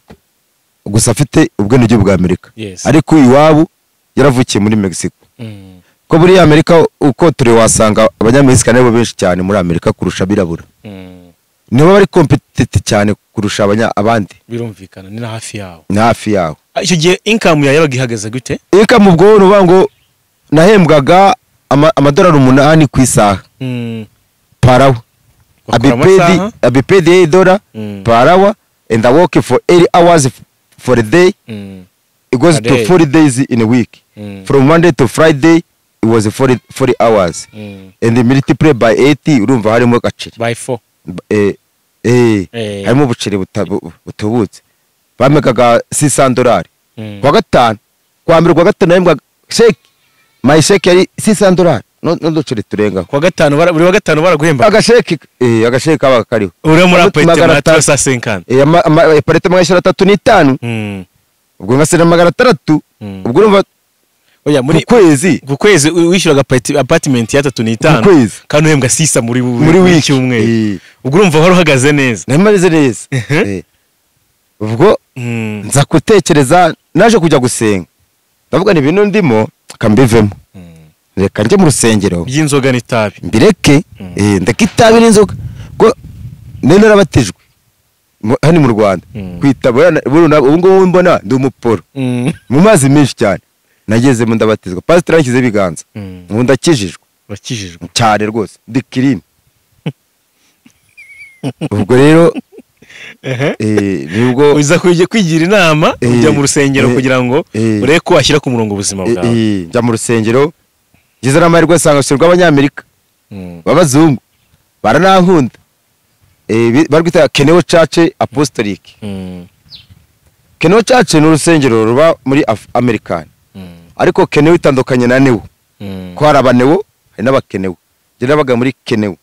Gusa afite ubwenegihugu bwa Amerika. Ariko iwabo yaravukiye muri Mexico. Ko muri Amerika uko turi wasanga abanyamerika nabo benshi cyane muri Amerika kurusha abirabura. Nibo bari competitive cyane kurusha abandi. Birumvikana ni hafi yawo. Ni hafi yawo. Icyo gihe income yawe yabaga ihagaze gute? Income ubwo ruba ngo nahembwaga amadolari 8 ku isaha. Per hour. I be paid $8 per hour and I work for 8 hours for a day. It goes to 40 days in a week. From Monday to Friday it was 40 hours. And they multiply by 80 urumva harimo gaceri. By 4. Harimo ubuceri butubutse. Bamekaga $600. Kwa gatanu, kwa mbere kwa gatanu nahembwaga check. My check yari $600. N'uduceri turengaho. Kuwa gatanu buri wa gatanu baraguhemba. Agasheki agasheki kaba kariho. Uri muri apartment ya 350. Apartment ya 305. Ubwo ngasira 600. Ubwo urumva oya muri kwezi ku kwezi wishyuraga apartment ya 3.5 kandi uhembwa 6 muri wiki cyumweru. Ubwo urumva wari uhagaze neza. Namarize neza. Ubwo nza gutekereza naje kujya gusenga. Ndavuga ni ibintu ndimo kambivemo. Reka njye mu rusengero by'inzoga n'itabi mbireke ndeka itabi n'inzoga ko nene narabatijwe hano mu Rwanda kwitaba ubu ngubu mbona ndi umuporo mu mazi menshi cyane nagezemo ndabatizwa pastor yanshyize ibiganza ubu ndakijijwe urakijijwe cyane rwose ndi clean. Ubwo rero nibwo uza kujya kwigira inama ujya mu rusengero kugira ngo urebe ko washyira ku murongo ubuzima bwawe. Njya mu rusengero ngize n'amahirwe asanga urusengero rw'abanyamerika b'abazungu baranankunda barwita Kenewo Church Apostolic. Kenewo Church ni urusengero ruba muri Amerika ariko Kenewo itandukanye na Newo ko hari abanewo hari n'abakenewo. Njye nabaga muri Kenewo.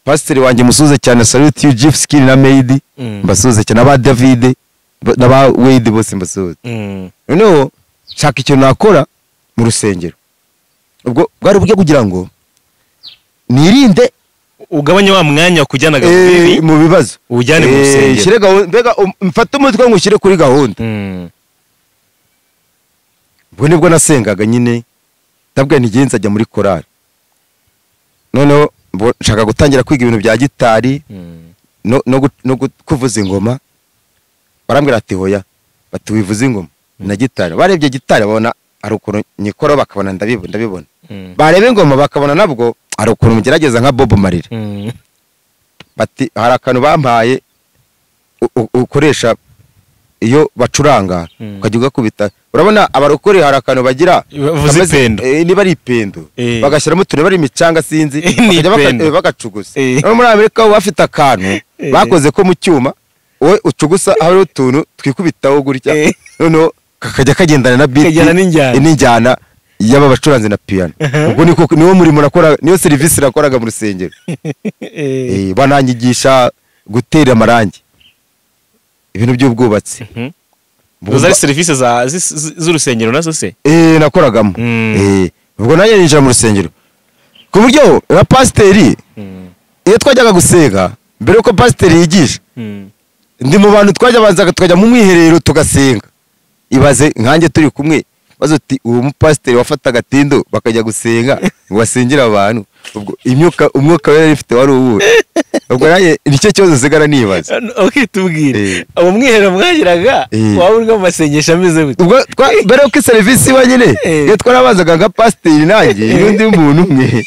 Pasiteri wanjye musuze cyane, salute you Jeff Skin na Maid mbasuze cyane, aba David n'aba Wade bose mbasuze. Noneho nshaka ikintu nakora mu rusengero. Ubwo bwari uburyo kugira ngo nirinde ugabanye wa mwanya kujyanaga mu bibazo ujyane mu rusengero. Shyire gahunda mbega mfate umutwe ngo ushyire kuri gahunda. Ubwo nibwo nasengaga nyine ndabwo ntigenza ajya muri korali. Noneho nshaka gutangira kwiga ibintu bya gitari no kuvuza ingoma. Barambwira ati hoya bati wivuza ingoma na gitari. Barebye gitari babona ari ukuntu nyikora bakabona ndabibona. Bareba ingoma bakabona nabwo ari ukuntu mugerageza nka Bob Marley. Bati hari akantu bampaye ukoresha iyo bacuranga ukajya ugakubita. Urabona abarokore hari akantu bagira niba ari ipendo bagashyiramo utuntu bari imicanga sinzi bagacugusa. No muri Amerika bafite akantu bakoze ko mu cyuma wowe ucugusa hari utuntu twikubitaho gutya noneho kakajya kagendana na beat n'injyana y'aba bacuranze na piano. Ubwo niko niwo murimo nakora, niyo service nakoraga mu rusengero. Bananyigisha gutera amarangi ibintu by'ubwubatsi. Ubwo ari service za z'urusengero nazo se? Nakoragamo. Ubwo nanjye ninjira mu rusengero ku buryo na pasiteri iyo twajyaga gusenga mbere uko pasiteri yigisha ndi mu bantu twajya banzaga tukajya mu mwiherero tugasenga. Ibaze nkanjye turi kumwe bazo uti uwo mupasiteri wafataga tindo bakajya gusenga ngo basengere abantu. Ubwo imyuka umwuka wera ifite wari uwuhe? Ubwo nanjye nicyo kibazo nsigara nibaza. Okay tubwire abo mwiherero mwagiraga waba uri mu masengesho ameze gute? Ubwo mbere uko service iba nyine iyo twarabazaga nka pasiteri nanjye n'undi muntu umwe